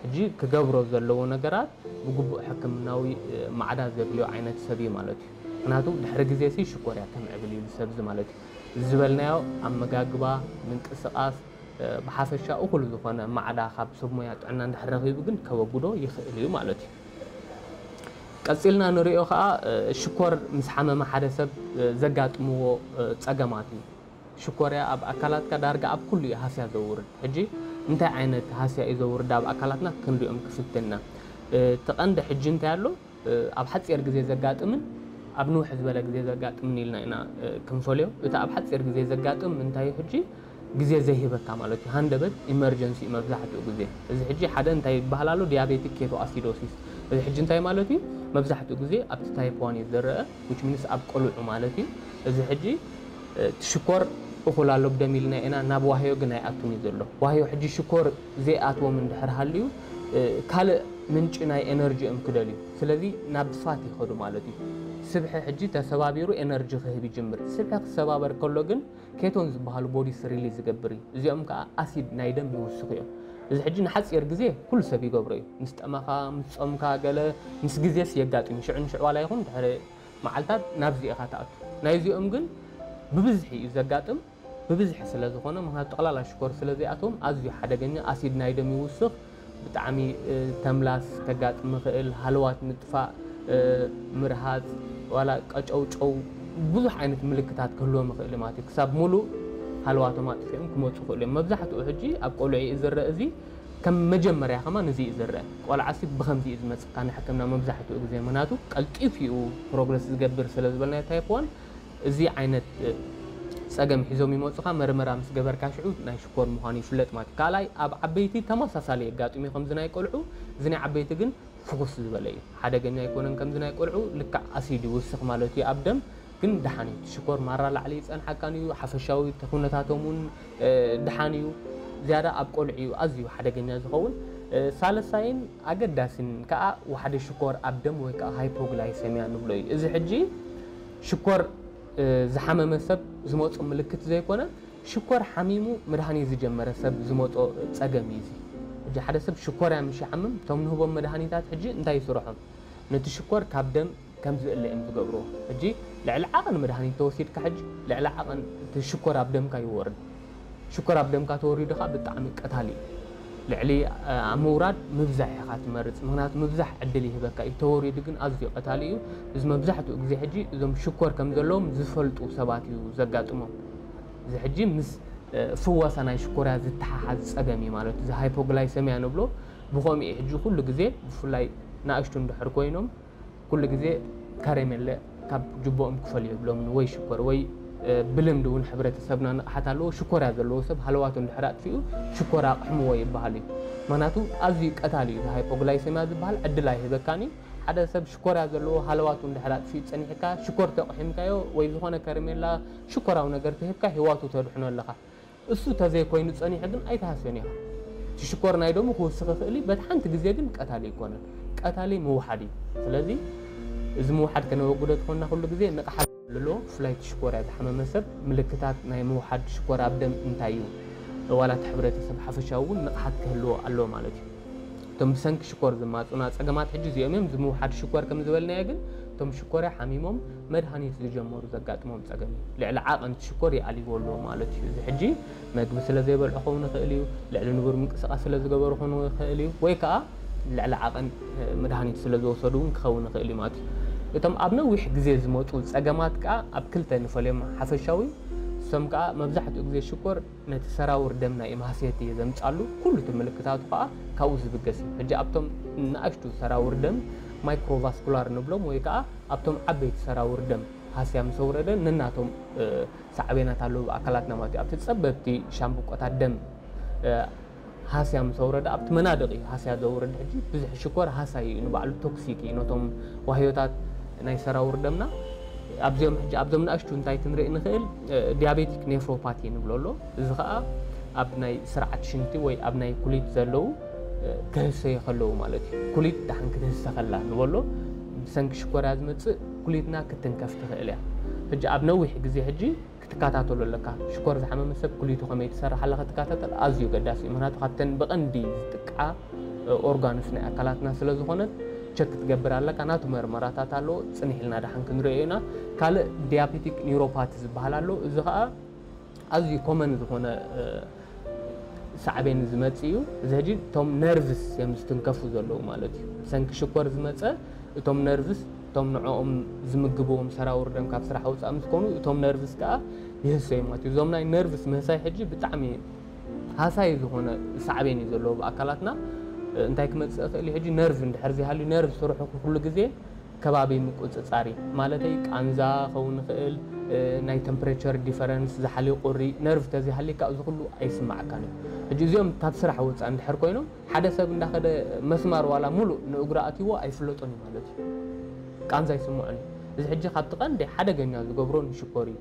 ሕጂ ክገብሮ ዘለዎ ነገራት ብግቡእ ሕክምናዊ፣ እ፣ ማዕዳ ዘድልዮ ዓይነት ሰብ እዩ ማለት እዩ። ምኽንያቱ ድሕሪ ግዜ ሲ ሽኮርያ ከምዕብል እዩ ዝሰብ እዚ ማለት እዩ። እዚ ዝበልናዮ ኣመጋግባ፣ ምንቅስቓስ፣ እ፣ ብሓፈሻ እኹል ዝኾነ ማዕዳ ካብ ሰብ ሞያ ጥዕና እንድሕር ረኺቡ ግን ከወግዶ ይኽእል እዩ ማለት እዩ። ቀጺልና ንሪኦ ከኣ፣ እ፣ ሽኮር ምስ ሓመመ ሓደ ሰብ፣ እ፣ ዘጋጥምዎ፣ እ፣ ጸገማት እዩ። ሽኮርያ ኣብ ኣካላትካ ዳርጋ ኣብ ኩሉ እዩ ሃስያ ዘውርድ። ሕጂ እንታይ ዓይነት ሃስያ እዩ ዘውርድ ኣብ ኣካላትና ክንሪኦም ክፍትን ኢና። እ፣ እቲ ቀንዲ ሕጂ እንታይ ኣሎ? እ፣ ኣብ ሓጺር ግዜ ዘጋጥምን ኣብ ንውሕ ዝበለ ግዜ ዘጋጥምን ኢልና ኢና፣ እ፣ ክንፈልዮ። እቲ ኣብ ሓጺር ግዜ ዘጋጥም እንታይ እዩ? ሕጂ ግዜ ዘይህበካ ማለት እዩ። ሃንደበት ኢመርጀንሲ እዩ መብዛሕትኡ ግዜ። እዚ ሕጂ ሓደ እንታይ ይበሃል ኣሎ? ዲያቤቲክ ኬቶ ኣሲዶሲስ። እዚ ሕጂ እንታይ ማለት እዩ? መብዛሕትኡ ግዜ ኣብቲ ታይፕ ዋን እዩ ዝረአ፣ ዊች ሚንስ ኣብ ቆልዑ ማለት እዩ። እዚ ሕጂ፣ እ፣ እቲ ሽኮር እኹል ኣሎ ብደም ኢልና ኢና፣ ናብ ዋህዮ ግን ኣይኣቱን እዩ ዘሎ። ዋህዮ ሕጂ ሽኮር ዘይኣትዎም እንድሕር ሃልዩ፣ እ፣ ካልእ ምንጪ ናይ ኤነርጂ እዮም ክደልዩ። ስለዚ ናብ ፋት ይኸዱ ማለት እዩ። ስብሒ ሕጂ ተሰባቢሩ ኤነርጂ ክህብ ይጅምር። ስብሒ ክሰባበር ከሎ ግን ኬቶን ዝበሃሉ ቦዲስ ሪሊዝ ዝገብር እዩ። እዚኦም ከኣ ኣሲድ ናይ ደም ይውስኹ እዮም። እዚ ሕጂ ንሓጺር ግዜ ኩሉ ሰብ ይገብሮ እዩ። ምስ ጠመኻ፣ ምስ ጾምካ፣ ገለ ምስ ግዜስ የጋጥም እዩ። ሽዑ ንሽዑ ዋላ ይኹን ድሕሪ መዓልታት ናብዚ ኢኻ ትኣቱ። ናይዚኦም ግን ብብዝሒ እዩ ዘጋጥም። ብብዝሒ ስለ ዝኾነ፣ ምኽንያቱ ጠቕላላ ሽኮር ስለ ዘይኣትዎም፣ ኣዝዩ ሓደገኛ፣ ኣሲድ ናይ ደም ይውስኽ፣ ብጣዕሚ፣ እ፣ ተምላስ ከጋጥም ይኽእል፣ ሃለዋት ምጥፋእ፣ እ፣ ምርሃጽ፣ ዋላ ቀጨውጨው፣ ብዙሕ ዓይነት ምልክታት ክህልዎም ይኽእል ማለት እዩ። ክሳብ ሙሉእ ሃለዋቶም ኣጥፊኦም ክመጹ ይኽእሉ እዮም። መብዛሕትኡ ሕጂ ኣብ ቆልዑ እዩ ዝረአ እዚ። ከም መጀመርያ ከማን እዚ እዩ ዝረአ። ቆልዓሲ ብኸምዚ እዩ ዝመጽእ፣ ካብ ሕክምና መብዛሕትኡ ግዜ፣ ምኽንያቱ ቀልጢፉ እዩ ፕሮግረስ ዝገብር ስለ ዝበልናዮ ታይፕ ዋን፣ እዚ ዓይነት፣ እ፣ ጸገም ሒዞም ይመጹኻ። መርመራ ምስ ገበርካ ሽዑ ናይ ሽኮር ምዃኑ ይፍለጥ ማለት እዩ። ካልኣይ፣ ኣብ ዓበይቲ ተመሳሳሊ የጋጥም እዩ፣ ከምዚ ናይ ቆልዑ፣ እዚ ናይ ዓበይቲ ግን ፍኹስ ዝበለ እዩ። ሓደገኛ ኣይኮነን ከምዚ ናይ ቆልዑ፣ ልክዕ ኣሲድ ይውስኽ ማለት እዩ ኣብ ደም፣ ግን ደሓን እዩ። እቲ ሽኮር ማራ ላዕሊ ይጸንሓካን እዩ፣ ሓፈሻዊ እቲ ኩነታቶም እውን፣ እ፣ ደሓን እዩ። ዝያዳ ኣብ ቆልዑ እዩ ኣዝዩ ሓደገኛ ዝኸውን። እ፣ ሳልሳይን ኣገዳሲን ከኣ ዋሕዲ ሽኮር ኣብ ደም ወይ ከኣ ሃይፖግላይሰሚያ ንብሎ እዩ። እዚ ሕጂ ሽኮር፣ እ፣ ዝሓመመ ሰብ ዝመጾ ምልክት ዘይኮነ፣ ሽኮር ሓሚሙ መድሃኒት ዝጀመረ ሰብ ዝመጾ ጸገም እዩ እዚ። ሕጂ ሓደ ሰብ ሽኮርያ ምስ ይሓምም፣ እቶም ንህቦም መድሃኒታት ሕጂ እንታይ ይስርሖም? ነቲ ሽኮር ካብ ደም ከም ዝእለ እዮም ዝገብርዎ። ሕጂ ልዕሊ ዓቐን መድሃኒት ተወሲድካ፣ ሕጂ ልዕሊ ዓቐን እቲ ሽኮር ኣብ ደምካ ይወርድ። ሽኮር ኣብ ደምካ ተወሪዱ ከኣ ብጣዕሚ ቀታሊ እዩ። ልዕሊ፣ እ፣ ኣብ ምውራድ ምብዛሕ ኢኻ ትመርጽ። ምኽንያቱ ምብዛሕ ዕድል ይህበካ እዩ። ተወሪዱ ግን ኣዝዩ ቀታሊ እዩ። እዚ መብዛሕትኡ ግዜ ሕጂ እዞም ሽኮር ከም ዘለዎም ዝፈልጡ ሰባት እዩ ዘጋጥሞም። እዚ ሕጂ ምስ፣ እ፣ ፍወሳ ናይ ሽኮርያ ዝተሓሓዝ ጸገም እዩ ማለት እዩ። እዚ ሃይፖግላይሰሚያ ንብሎ ብኸምኡ እዩ። ሕጂ ኩሉ ግዜ ብፍላይ ንኣሽቱ እንድሕር ኮይኖም ኩሉ ግዜ ከረሜለ ካብ ጅቦኦም ክፈልዩ የብሎምን፣ ወይ ሽኮር፣ ወይ፣ እ፣ ብልምዲ እውን ሕብረተሰብና ንቕሓት ኣለዎ። ሽኮርያ ዘለዎ ሰብ ሃለዋቱ እንድሕር ኣጥፊኡ ሽኮር ኣቕሕምዎ ይበሃል እዩ። ምኽንያቱ ኣዝዩ ቀታሊ እዩ። እዚ ሃይፖግላይሰሚያ ዝበሃል ዕድል ኣይህበካን እዩ። ሓደ ሰብ ሽኮርያ ዘለዎ ሃለዋቱ እንድሕር ኣጥፊኡ ጸኒሕካ ሽኮር ተቕሒምካዮ ወይ ዝኾነ ከረሜላ ሽኮራዊ ነገር ተሂብካ ህይዋቱ ተድሕኖ ኣለኻ። እሱ ተዘይኮይኑ ጸኒሑ ግን ኣይትሃስዮን ኢኻ። እቲ ሽኮር ናይ ደሙ ክውስኽ ይኽእል እዩ። በቲ ሓንቲ ግዜ ግን ቀታሊ ኣይኮነን። ቀታሊ ምውሓድ እዩ። ስለዚ እዚ ምውሓድ ከነወግዶ ተኾንና ኩሉ ግዜ ንቕሓት ኣለዎ። ብፍላይ እቲ ሽኮርያ ዝሓመመ ሰብ ምልክታት ናይ ምውሓድ ሽኮር ኣብ ደም እንታይ እዩ? ዋላ እቲ ሕብረተሰብ ሓፈሻዊ እውን ንቕሓት ክህልዎ ኣለዎ ማለት እዩ። እቶም ብሰንኪ ሽኮር ዝማፁና ፀገማት ሕጂ እዚኦም እዮም። እዚ ምውሓድ ሽኮር ከም ዝበልናዮ ግን እቶም ሽኮርያ ሓሚሞም መድሃኒት ዝጀመሩ ዘጋጥሞም ፀገም እዩ። ልዕሊ ዓቐን እቲ ሽኮር ይኣልይዎ ኣለዎ ማለት እዩ። እዚ ሕጂ መግቢ ስለ ዘይበልዑ ክኸውን ይኽእል እዩ። ልዕሊ ንቡር ምንቅስቃስ ስለ ዝገበሩ ክኸውን ይኽእል እዩ። ወይ ከዓ ልዕሊ ዓቐን መድሃኒት ስለ ዝወሰዱ እውን ክኸውን ይኽእል እዩ ማለት እዩ። እቶም ኣብ ነዊሕ ግዜ ዝመፁ ፀገማት ከዓ ኣብ ክልተ ንፈልዮም። ሓፈሻዊ እሶም ከዓ መብዛሕትኡ ግዜ ሽኮር ነቲ ሰራውር ደምና እዩ ማህሰይቲ እዩ ዘምፃሉ። ኩሉ እቲ ምልክታቱ ከዓ ካብኡ ዝብገስ እዩ። ሕጂ ኣብቶም ንኣሽቱ ሰራውር ደም ማይክሮቫስኩላር ንብሎም ወይ ከዓ ኣብቶም ዓበይቲ ሰራውር ደም ሃስያ ምስ ኣውረደ ነናቶም ሳዕቤናት ኣለዉ ኣካላትና ማለት እዩ። ኣብቲ ጸበብቲ ሻምብቆታት ደም ሃስያ ምስ ኣውረደ ኣብቲ መናድቕ እዩ ሃስያ ዘውርድ። ሕጂ ብዙሕ ሽኮር ሃሳይ እዩ ንባዕሉ ቶክሲክ እዩ ነቶም ዋህዮታት ናይ ሰራውር ደምና። ኣብዚኦም ሕጂ ኣብዞም ንኣሽቱ እንታይ ክንርኢ ንኽእል? ዲያቤቲክ ኔፍሮፓቲ ንብሎ ኣሎ። እዚ ኸኣ ኣብ ናይ ስርዓት ሽንቲ ወይ ኣብ ናይ ኩሊት ዘለዉ ክህሰዩ ከለዉ ማለት እዩ። ኩሊት ደሓን ክትህሰ ከላ ንበሎ ብሰንኪ ሽኮርያ ዝመጽእ ኩሊትና ክትንከፍ ትኽእል እያ። ሕጂ ኣብ ነዊሕ ግዜ ሕጂ ክትከታተሎ ኣለካ። ሽኮር ዝሓመመ ሰብ ኩሊቱ ከመይ ትሰርሕ ኣላ ክትከታተል ኣዝዩ ገዳሲ እዩ። ምክንያቱ ካብተን ብቐንዲ ዝጥቅዓ ኦርጋንስ ናይ ኣካላትና ስለ ዝኾነት ቸክ ክትገብር ኣለካ። ናቱ መርመራታት ኣለዎ። ጽንሕ ኢልና ደሓን ክንሪኦ ኢና። ካልእ ዲያቤቲክ ኒውሮፓቲ ዝበሃል ኣሎ። እዚ ኸኣ ኣዝዩ ኮመን ዝኾነ ሳዕቤን ዝመጽእ እዩ። እዚ ሕጂ እቶም ነርቭስ እዮም ዝትንከፉ ዘለዉ ማለት እዩ። ብሰንኪ ሽኮር ዝመጸ እቶም ነርቭስ እቶም ንዕኦም ዝምግብዎም ሰራውር ደም ካብ ስራሕ ውፃእ ምስ ኮኑ እቶም ነርቭስ ከዓ ይህሰዩ ማለት እዩ። እዞም ናይ ነርቭስ ምህሳይ ሕጂ ብጣዕሚ ሃሳይ ዝኾነ ሳዕቤን እዩ ዘለዎ ብኣካላትና። እንታይ ክመጽእ ይኽእል እዩ? ሕጂ ነርቭ እንድሕር ዘይሃልዩ ነርቭ ስርሑ ኩሉ ግዜ ከባቢ ምቁጽጻር እዩ። ማለተይ ቃንዛ ኸውን ይኽእል፣ ናይ ተምፕሬቸር ዲፈረንስ፣ ዝሓሊ ቁሪ፣ ነርቭ ተዘይሃልካ እዚ ኩሉ ኣይስማዓካን እዩ። ሕጂ እዚኦም ካብ ስራሕ ወፃእ እንድሕር ኮይኖም ሓደ ሰብ እንዳኸደ መስማር ዋላ ሙሉእ ንእግሩ ኣትይዎ ኣይፍለጦን እዩ ማለት እዩ። ቃንዛ ኣይስምዖን እዩ። እዚ ሕጂ ካብቲ ቀንዲ ሓደገኛ ዝገብሮ ንሽኮር እዩ።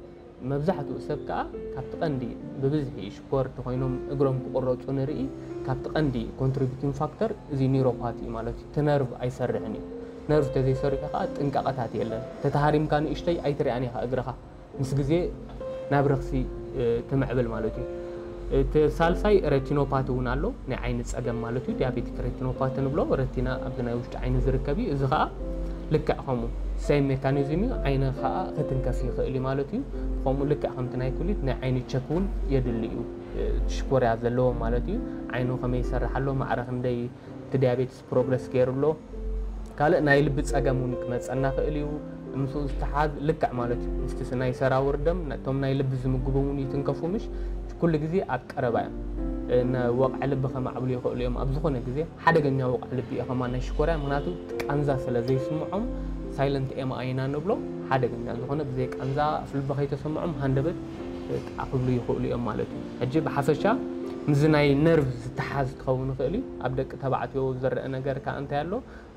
መብዛሕትኡ ሰብ ከኣ ካብቲ ቀንዲ ብብዝሒ ሽኮር ተኾይኖም እግሮም ክቑረፁ ንርኢ። ካብቲ ቀንዲ ኮንትሪቢቲንግ ፋክተር እዚ ኒውሮፓቲ እዩ ማለት እዩ። እቲ ነርቭ ኣይሰርሕን እዩ። ነርቭ ተዘይሰሪሑ ከኣ ጥንቃቐታት የለን። ተተሃሪምካ ንእሽተይ ኣይትሪኣን ኢኻ እግርኻ። ምስ ግዜ ናብ ረኽሲ ትምዕብል ማለት እዩ። እቲ ሳልሳይ ሬቲኖፓቲ እውን ኣሎ፣ ናይ ዓይኒ ጸገም ማለት እዩ። ዲያቤቲክ ሬቲኖፓቲ ንብሎ፣ ረቲና ኣብዚ ናይ ውሽጢ ዓይኒ ዝርከብ እዩ። እዚ ኸኣ ልክዕ ከምኡ ሴም ሜካኒዝም እዩ። ዓይኒ ኸኣ ክትንከፍ ይኽእል እዩ ማለት እዩ። ከምኡ ልክዕ ከምቲ ናይ ኩሊት ናይ ዓይኒ ቸክ እውን የድሊ እዩ። ሽኮርያ ዘለዎ ማለት እዩ። ዓይኑ ከመይ ይሰርሕ ኣሎ፣ ማዕረ ክንደይ እቲ ዲያቤትስ ፕሮግረስ ገይሩ ኣሎ። ካልእ ናይ ልቢ ጸገም እውን ክመጸና ክእል እዩ። ምስኡ ዝተሓዝ ልክዕ ማለት እዩ። ምስቲ ናይ ሰራውር ደም ነቶም ናይ ልቢ ዝምግቡ እውን ይትንከፉ ምሽ ኩሉ ግዜ ኣብ ቀረባ እዮም። እ፣ ነ-፣ ወቕዒ ልቢ ከማዕብሉ ይኽእሉ እዮም። ኣብ ዝኾነ ግዜ ሓደገኛ ወቕዒ ልቢ እዩ ከማን ናይ ሽኮርያ፣ ምኽንያቱ ቃንዛ ስለ ዘይስምዖም ሳይለንት ኤም ኣይ ኢና ንብሎ። ሓደገኛ ዝኾነ ብዘይ ቃንዛ ኣፍ ልቢ ከይተሰምዖም ሃንደበት፣ እ፣ ጣዕ ክብሉ ይኽእሉ እዮም ማለት እዩ። ሕጂ ብሓፈሻ ምስዚ ናይ ነርቭ ዝተሓዝ ክኸውን ይኽእል እዩ። ኣብ ደቂ ተባዕትዮ ዝረአ ነገር ከኣ እንታይ ኣሎ?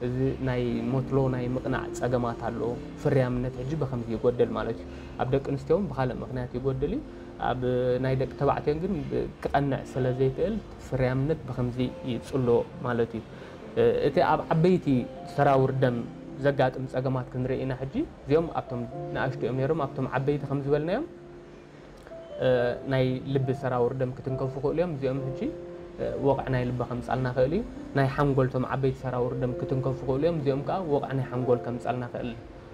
እዚ ናይ ሞትሎ ናይ ምቕናዕ ጸገማት ኣሎ። ፍርያምነት ሕጂ ብኸምዚ ይጎደል ማለት እዩ። ኣብ ደቂ ኣንስትዮ እውን ብኻልእ ምኽንያት ይጎድል እዩ። ኣብ ናይ ደቂ ተባዕትዮ ግን ብ-፣ ክቐንዕ ስለ ዘይክእል ፍርያምነት ብኸምዚ ይጽሎ ማለት እዩ። እ፣ እቲ ኣብ ዓበይቲ ሰራውር ደም ዘጋጥም ጸገማት ክንርኢ ኢና ሕጂ። እዚኦም ኣብቶም ንኣሽቱ እዮም ነይሮም፣ ኣብቶም ዓበይቲ ከም ዝበልናዮም እ፣ ናይ ልቢ ሰራውር ደም ክትንከፉ ክእሉ እዮም። እዚኦም ሕጂ፣ እ፣ ወቕዒ ናይ ልቢ ከምጻልና ክእል እዩ። ናይ ሓንጎል እቶም ዓበይቲ ሰራውር ደም ክትንከፉ ክእሉ እዮም። እዚኦም ከኣ ወቕዒ ናይ ሓንጎል ከምጻልና ክእል።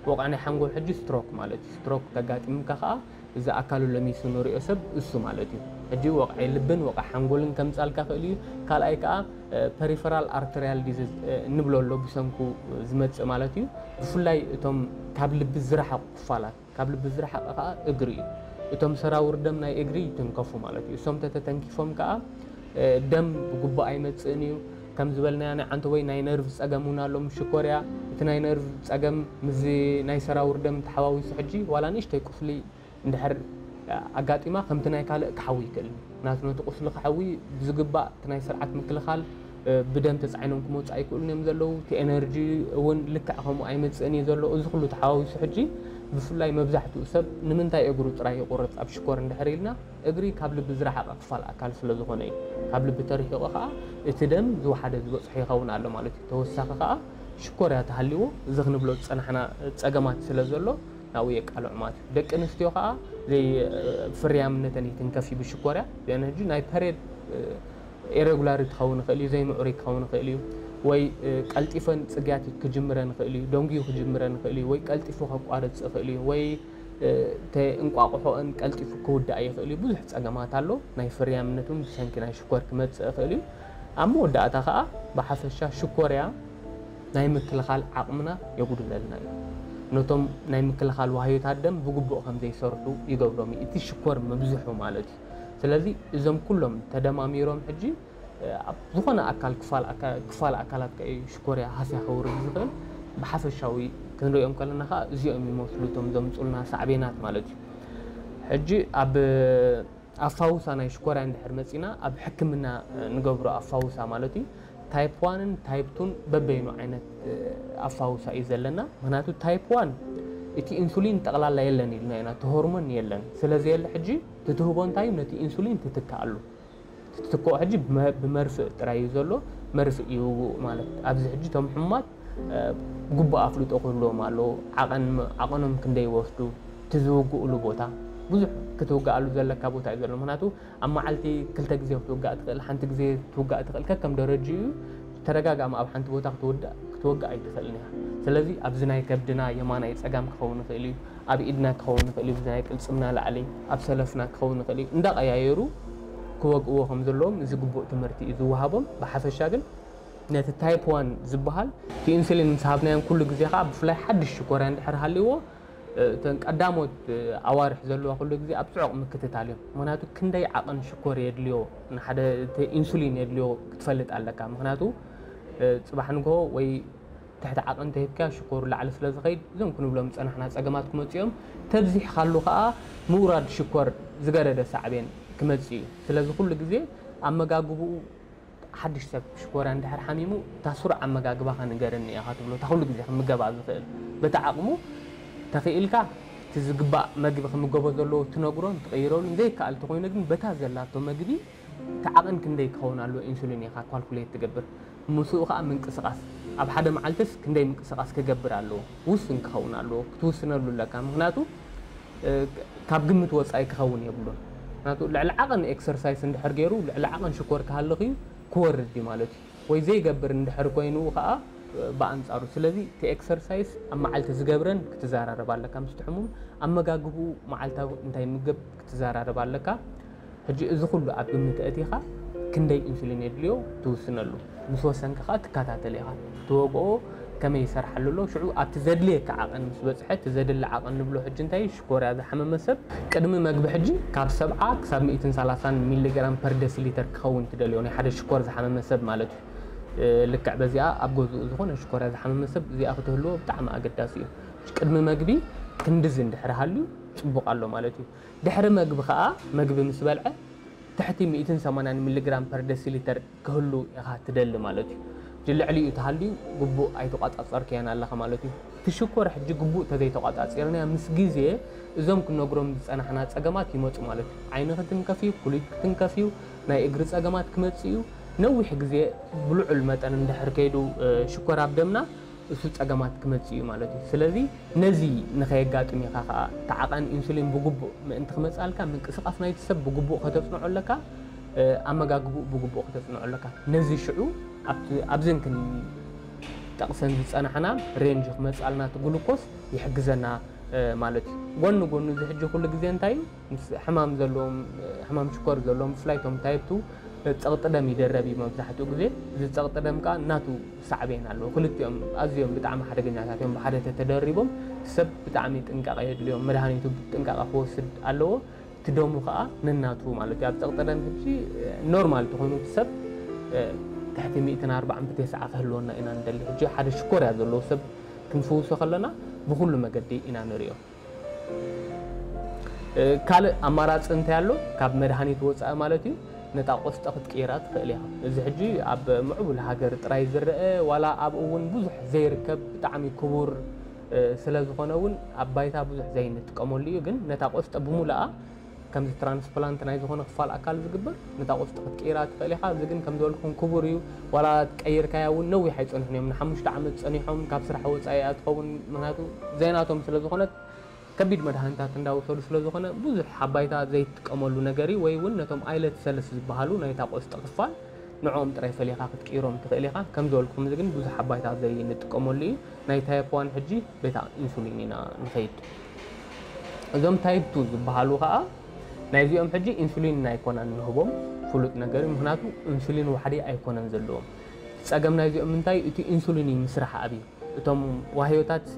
ወቕዒ ናይ ሓንጎል ሕጂ ስትሮክ ማለት እዩ። ስትሮክ ተጋጢምካ ከኣ እዚ ኣካሉ ለሚሱ ንሪኦ ሰብ እሱ ማለት እዩ። ሕጂ ወቕዒ ልብን ወቕዒ ሓንጎልን ከምጻልካ ክእል እዩ። ካልኣይ ከኣ፣ እ፣ ፐሪፈራል ኣርተሪያል ዲዚዝ፣ እ፣ እንብሎ ኣሎ ብሰንኩ ዝመጽእ ማለት እዩ። ብፍላይ እቶም ካብ ልቢ ዝረሓቑ ክፋላት ካብ ልቢ ዝረሓቐ ከኣ እግሪ እዩ። እቶም ሰራውር ደም ናይ እግሪ ይትንከፉ ማለት እዩ። እሶም ተተተንኪፎም ከኣ፣ እ፣ ደም ብግቡእ ኣይመጽእን እዩ። ከም ዝበልናዮ ናይ ዓንተቦይ ናይ ነርቭ ጸገም እውን ኣሎ ምስ ሽኮርያ። እቲ ናይ ነርቭ ጸገም ምስዚ ናይ ሰራውር ደም ተሓዋዊሱ ሕጂ ዋላ ንእሽተይ ቁስሊ እንድሕር ኣጋጢማ ከምቲ ናይ ካልእ ክሓዊ ይክእል እዩ። ምክንያቱ ነቲ ቁስሊ ክሓዊ ብዝግባእ እቲ ናይ ስርዓት ምክልኻል ብደም ተፃዒኖም ክመፁ ኣይክእሉን እዮም ዘለዉ። እቲ ኤነርጂ እውን ልክዕ ከምኡ ኣይመፅእን እዩ ዘሎ። እዚ ኩሉ ተሓዋዊሱ ሕጂ ብፍላይ መብዛሕትኡ ሰብ ንምንታይ እግሩ ጥራይ ይቁረፅ ኣብ ሽኮር እንድሕር ኢልና፣ እግሪ ካብ ልቢ ዝረሓቐ ክፋል ኣካል ስለ ዝኾነ እዩ። ካብ ልቢ ተርሒቑ ከዓ እቲ ደም ዝወሓደ ዝበፅሖ ይኸውን ኣሎ ማለት እዩ። ተወሳኺ ከዓ ሽኮርያ ተሃልይዎ እዚ ክንብሎ ዝፀናሕና ፀገማት ስለ ዘሎ ናብኡ የቃልዑ ማለት እዩ። ደቂ ኣንስትዮ ከዓ ዘይ ፍርያምነተን ይትንከፍ እዩ ብሽኮርያ። ዘን ሕጂ ናይ ፐሬድ ኢሬጉላር ክኸውን ይኽእል እዩ፣ ዘይምዕሩይ ክኸውን ይኽእል እዩ፣ ወይ ቀልጢፈን ፅግያት ክጅምረን ይኽእል እዩ፣ ደንጉዩ ክጅምረን ይኽእል እዩ፣ ወይ ቀልጢፉ ከቋርፅ ይኽእል እዩ፣ ወይ እንቋቑሖን ቀልጢፉ ክውዳእ ይኽእል እዩ። ብዙሕ ፀገማት ኣሎ። ናይ ፍርያምነት እውን ብሰንኪ ናይ ሽኮር ክመፅእ ይኽእል እዩ። ኣብ መወዳእታ ከዓ ብሓፈሻ ሽኮርያ ናይ ምክልኻል ዓቕምና የጉድለልና እዩ። ነቶም ናይ ምክልኻል ዋህዮታት ደም ብግቡእ ከም ዘይሰርሑ ይገብሮም እዩ፣ እቲ ሽኮር ምብዝሑ ማለት እዩ። ስለዚ እዞም ኩሎም ተደማሚሮም ሕጂ ኣብ ዝኾነ ኣካል ክፋል ኣካ- ክፋል ኣካላት ከ ሽኮርያ ሃስያ ከውርድ ዝኽእል። ብሓፈሻዊ ክንሪኦም ከለና ከዓ እዚኦም ይመስሉ እቶም ዘምፁልና ሳዕቤናት ማለት እዩ። ሕጂ ኣብ ኣፋውሳ ናይ ሽኮርያ እንድሕር መፂና ኣብ ሕክምና ንገብሮ ኣፋውሳ ማለት እዩ። ታይፕ ዋንን ታይፕ ቱን በበይኑ ዓይነት ኣፋውሳ እዩ ዘለና። ምክንያቱ ታይፕ ዋን እቲ ኢንሱሊን ጠቕላላ የለን ኢልና ኢና፣ እቲ ሆርሞን የለን። ስለዘየለ ሕጂ ትትህቦ እንታይ እዩ? ነቲ ኢንሱሊን ትትክኣሉ። ትትክኦ ሕጂ ብመ- ብመርፍእ ጥራይ እዩ ዘሎ። መርፍእ ይውግኡ ማለት ኣብዚ ሕጂ እቶም ሕሙማት ግቡእ ኣፍልጦ ክህልዎም ኣለዎ። ዓቐን ዓቐኖም ክንደይ ይወስዱ፣ እቲ ዝውግእሉ ቦታ፣ ብዙሕ ክትውግኣሉ ዘለካ ቦታ እዩ ዘሎ። ምክንያቱ ኣብ መዓልቲ ክልተ ግዜ ክትውጋእ ትኽእል፣ ሓንቲ ግዜ ክትውጋእ ትኽእል። ከከም ደረጅኡ እዩ። ተደጋጋሚ ኣብ ሓንቲ ቦታ ክትወዳእ ክትወጋእ ኣይትኽእልን ኢኻ። ስለዚ ኣብዚ ናይ ከብድና የማናይ ጸጋም ክኸውን ይኽእል እዩ፣ ኣብ ኢድና ክኸውን ይኽእል እዩ፣ እዚ ናይ ቅልጽምና ላዕሊ ኣብ ሰለፍና ክኸውን ይኽእል እዩ። እንዳቐያየሩ ክወግእዎ ከም ዘለዎም እዚ ግቡእ ትምህርቲ እዩ ዝወሃቦም። ብሓፈሻ ግን ነቲ ታይፕ ዋን ዝበሃል እቲ ኢንሱሊን ምስ ሃብናዮም ኩሉ ግዜ ከዓ ብፍላይ ሓድሽ ሽኮርያ እንድሕር ሃልይዎ እተን ቀዳሞት ኣዋርሕ ዘለዋ ኩሉ ግዜ ኣብ ጽዑቕ ምክትታል እዮም። ምክንያቱ ክንደይ ዓቐን ሽኮር የድልዮ ንሓደ እቲ ኢንሱሊን የድልዮ ክትፈልጥ ኣለካ። ምክንያቱ ጽባሕ ንግሆ ወይ ትሕቲ ዓቐን ተሂብካ ሽኮሩ ላዕሊ ስለ ዝኸይድ እዞም ክንብሎም ዝጸናሕና ጸገማት ክመጽኡ እዮም። ተብዚሕካሉ ከኣ ምውራድ ሽኮር ዝገደደ ሳዕቤን ክመጽእ እዩ። ስለዚ ኩሉ ግዜ ኣመጋግብኡ ሓድሽ ሰብ ሽኮርያ እንድሕር ሓሚሙ እታ ስሩዕ ኣመጋግባኻ ንገረኒ ኢኻ ትብሎ። እታ ኩሉ ግዜ ክምገባ ዝኽእል በቲ ዓቕሙ ተኽኢልካ እቲ ዝግባእ መግቢ ክምገቦ ዘለዎ ትነግሮን ትቕይረሉን ዘይከኣል እንተኾይኑ ግን በታ ዘላቶ መግቢ እቲ ዓቐን ክንደይ ክኸውን ኣለዎ ኢንሱሊን ኢኻ ኳልኩሌት ትገብር። ምስኡ ከዓ ምንቅስቃስ ኣብ ሓደ መዓልትስ ክንደይ ምንቅስቃስ ክገብር ኣለዎ ውስን ክኸውን ኣለዎ ክትውስነሉ ኣለካ። ምክንያቱ ካብ ግምት ወፃኢ ክኸውን የብሉን። ምክንያቱ ልዕሊ ዓቐን ኤክሰርሳይስ እንድሕር ገይሩ ልዕሊ ዓቐን ሽኮር ክሃልኽ እዩ ክወርድ እዩ ማለት እዩ። ወይ ዘይገብር እንድሕር ኮይኑ ከዓ ብኣንፃሩ ስለዚ እቲ ኤክሰርሳይስ ኣብ መዓልቲ ዝገብረን ክትዘራረብ ኣለካ ምስ ትሕሙም ኣመጋግብኡ መዓልታዊ እንታይ ምግብ ክትዘራረብ ኣለካ። ሕጂ እዚ ኩሉ ኣብ ግምት ኣእቲኻ ክንደይ ኢንሱሊን የድልዮ ትውስነሉ። ምስ ወሰንካ ከዓ ትከታተል ኢኻ። ትወግኦ ከመይ ይሰርሓሉ ኣሎ ሽዑ ኣብቲ ዘድልየካ ዓቐን ምስ በፅሐ እቲ ዘድሊ ዓቐን ንብሎ ሕጂ እንታይ ሽኮርያ ዝሓመመ ሰብ ቅድሚ መግቢ ሕጂ ካብ ሰብዓ ክሳብ ሚእትን ሰላሳን ሚሊግራም ፐር ደሲሊተር ክኸውን ትደልዮ ናይ ሓደ ሽኮር ዝሓመመ ሰብ ማለት እዩ። ልክዕ በዚኣ ኣብ ገዝኡ ዝኾነ ሽኮርያ ዝሓመመ ሰብ እዚኣ ክትህልዎ ብጣዕሚ ኣገዳሲ እዩ። ቅድሚ መግቢ ክንድዚ እንድሕር ሃልዩ ፅቡቕ ኣሎ ማለት እዩ። ድሕሪ መግቢ ከዓ መግቢ ምስ በልዐ ትሕቲ ሚእትን ሰማንያን ሚሊግራም ፐር ደሲሊተር ክህሉ ኢኻ ትደሊ ማለት እዩ። ልዕሊኡ ተሃልዩ ግቡእ ኣይተቋፃፀርክያን ኣለኻ ማለት እዩ። እቲ ሽኮር ሕጂ ግቡእ ተዘይተቋፃፂርናዮ ምስ ግዜ እዞም ክነግሮም ዝፀናሕና ፀገማት ይመፁ ማለት እዩ። ዓይኒ ክትንከፍ እዩ፣ ኩሊት ክትንከፍ እዩ፣ ናይ እግሪ ፀገማት ክመፅእ እዩ። ነዊሕ ግዜ ብልዑል መጠን እንድሕር ከይዱ ሽኮር ኣብ ደምና እሱ ፀገማት ክመፅእ እዩ ማለት እዩ። ስለዚ ነዚ ንኸየጋጥም ኢኻ ከዓ እቲ ዓቐን ኢንሱሊን ብግቡእ ምእንቲ ክመፅኣልካ ምንቅስቃስ ናይቲ ሰብ ብግቡእ ከተፅንዖ ኣለካ፣ ኣመጋግብኡ ብግቡእ ከተፅንዖ ኣለካ። ነዚ ሽዑ ኣብዘን ክንጠቕሰን ዝፀናሕና ሬንጅ ክመፅኣልና እቲ ግሉኮስ ይሕግዘና ማለት እዩ። ጎኒ ጎኑ እዚ ሕጂ ኩሉ ግዜ እንታይ እዩ? ምስ ሕማም ዘለዎም ሕማም ሽኮር ዘለዎም ብፍላይ እቶም ታይፕ ቱ ፀቕጢ ደም ይደረብ እዩ መብዛሕትኡ ግዜ። እዚ ፀቕጢ ደም ከዓ እናቱ ሳዕቤን ኣለዎ። ክልቲኦም ኣዝዮም ብጣዕሚ ሓደገኛታት እዮም። ብሓደ ተተደሪቦም ሰብ ብጣዕሚ ጥንቃቐ የድልዮም። መድሃኒቱ ብጥንቃቐ ክወስድ ኣለዎ። እቲ ደሙ ከዓ ነናቱ ማለት እዩ። ኣብ ፀቕጢ ደም ሕጂ ኖርማል ተኾይኑ እቲ ሰብ ትሕቲ ሚእትን ኣርባዓን ብተስዓ ክህልወና ኢና ንደሊ። ሕጂ ሓደ ሽኮርያ ዘለዎ ሰብ ክንፍውሶ ከለና ብኩሉ መገዲ ኢና ንሪኦ። ካልእ ኣማራፂ እንታይ ኣሎ? ካብ መድሃኒት ወፃኢ ማለት እዩ። ነታ ቆስጠ ክትቅይራ ትኽእል ኢኻ። እዚ ሕጂ ኣብ ምዕቡል ሃገር ጥራይ ዝረአ፣ ዋላ ኣብኡ እውን ብዙሕ ዘይርከብ፣ ብጣዕሚ ክቡር ስለ ዝኾነ እውን ኣብ ባይታ ብዙሕ ዘይንጥቀመሉ እዩ። ግን ነታ ቆስጠ ብሙሉኣ ከምዚ ትራንስፕላንት ናይ ዝኾነ ክፋል ኣካል ዝግበር፣ ነታ ቆስጠ ክትቅይራ ትኽእል ኢኻ። እዚ ግን ከም ዝበልኩም ክቡር እዩ። ዋላ ቀይርካያ እውን ነዊሕ ኣይጸንሑን እዮም። ንሓሙሽተ ዓመት ጸኒሖም ካብ ስራሕ ወጻኢ እያ ትኸውን። ምክንያቱ ዘይናቶም ስለ ዝኾነት ከቢድ መድሃኒታት እንዳወሰዱ ስለ ዝኾነ ብዙሕ ኣብ ባይታ ዘይትጥቀመሉ ነገር እዩ። ወይ እውን ነቶም ኣይለት ሰለስ ዝበሃሉ ናይታ ቆስጠ ክፋል ንዕኦም ጥራይ ፈሊኻ ክትቅይሮም ትኽእል ኢኻ። ከም ዝበልኩም እዚ ግን ብዙሕ ኣብ ባይታ ዘይንጥቀመሉ እዩ። ናይ ታይፕ ዋን ሕጂ ቤታ ኢንሱሊን ኢና ንኸይድ። እዞም ታይፕ ቱ ዝበሃሉ ከዓ ናይዚኦም ሕጂ ኢንሱሊን ኣይኮናን ንህቦም፣ ፍሉጥ ነገር እዩ። ምክንያቱ ኢንሱሊን ዋሕዲ ኣይኮነን ዘለዎም። ጸገም ናይዚኦም እንታይ? እቲ ኢንሱሊን እዩ ምስራሕ ኣብዩ። እቶም ዋህዮታት ሲ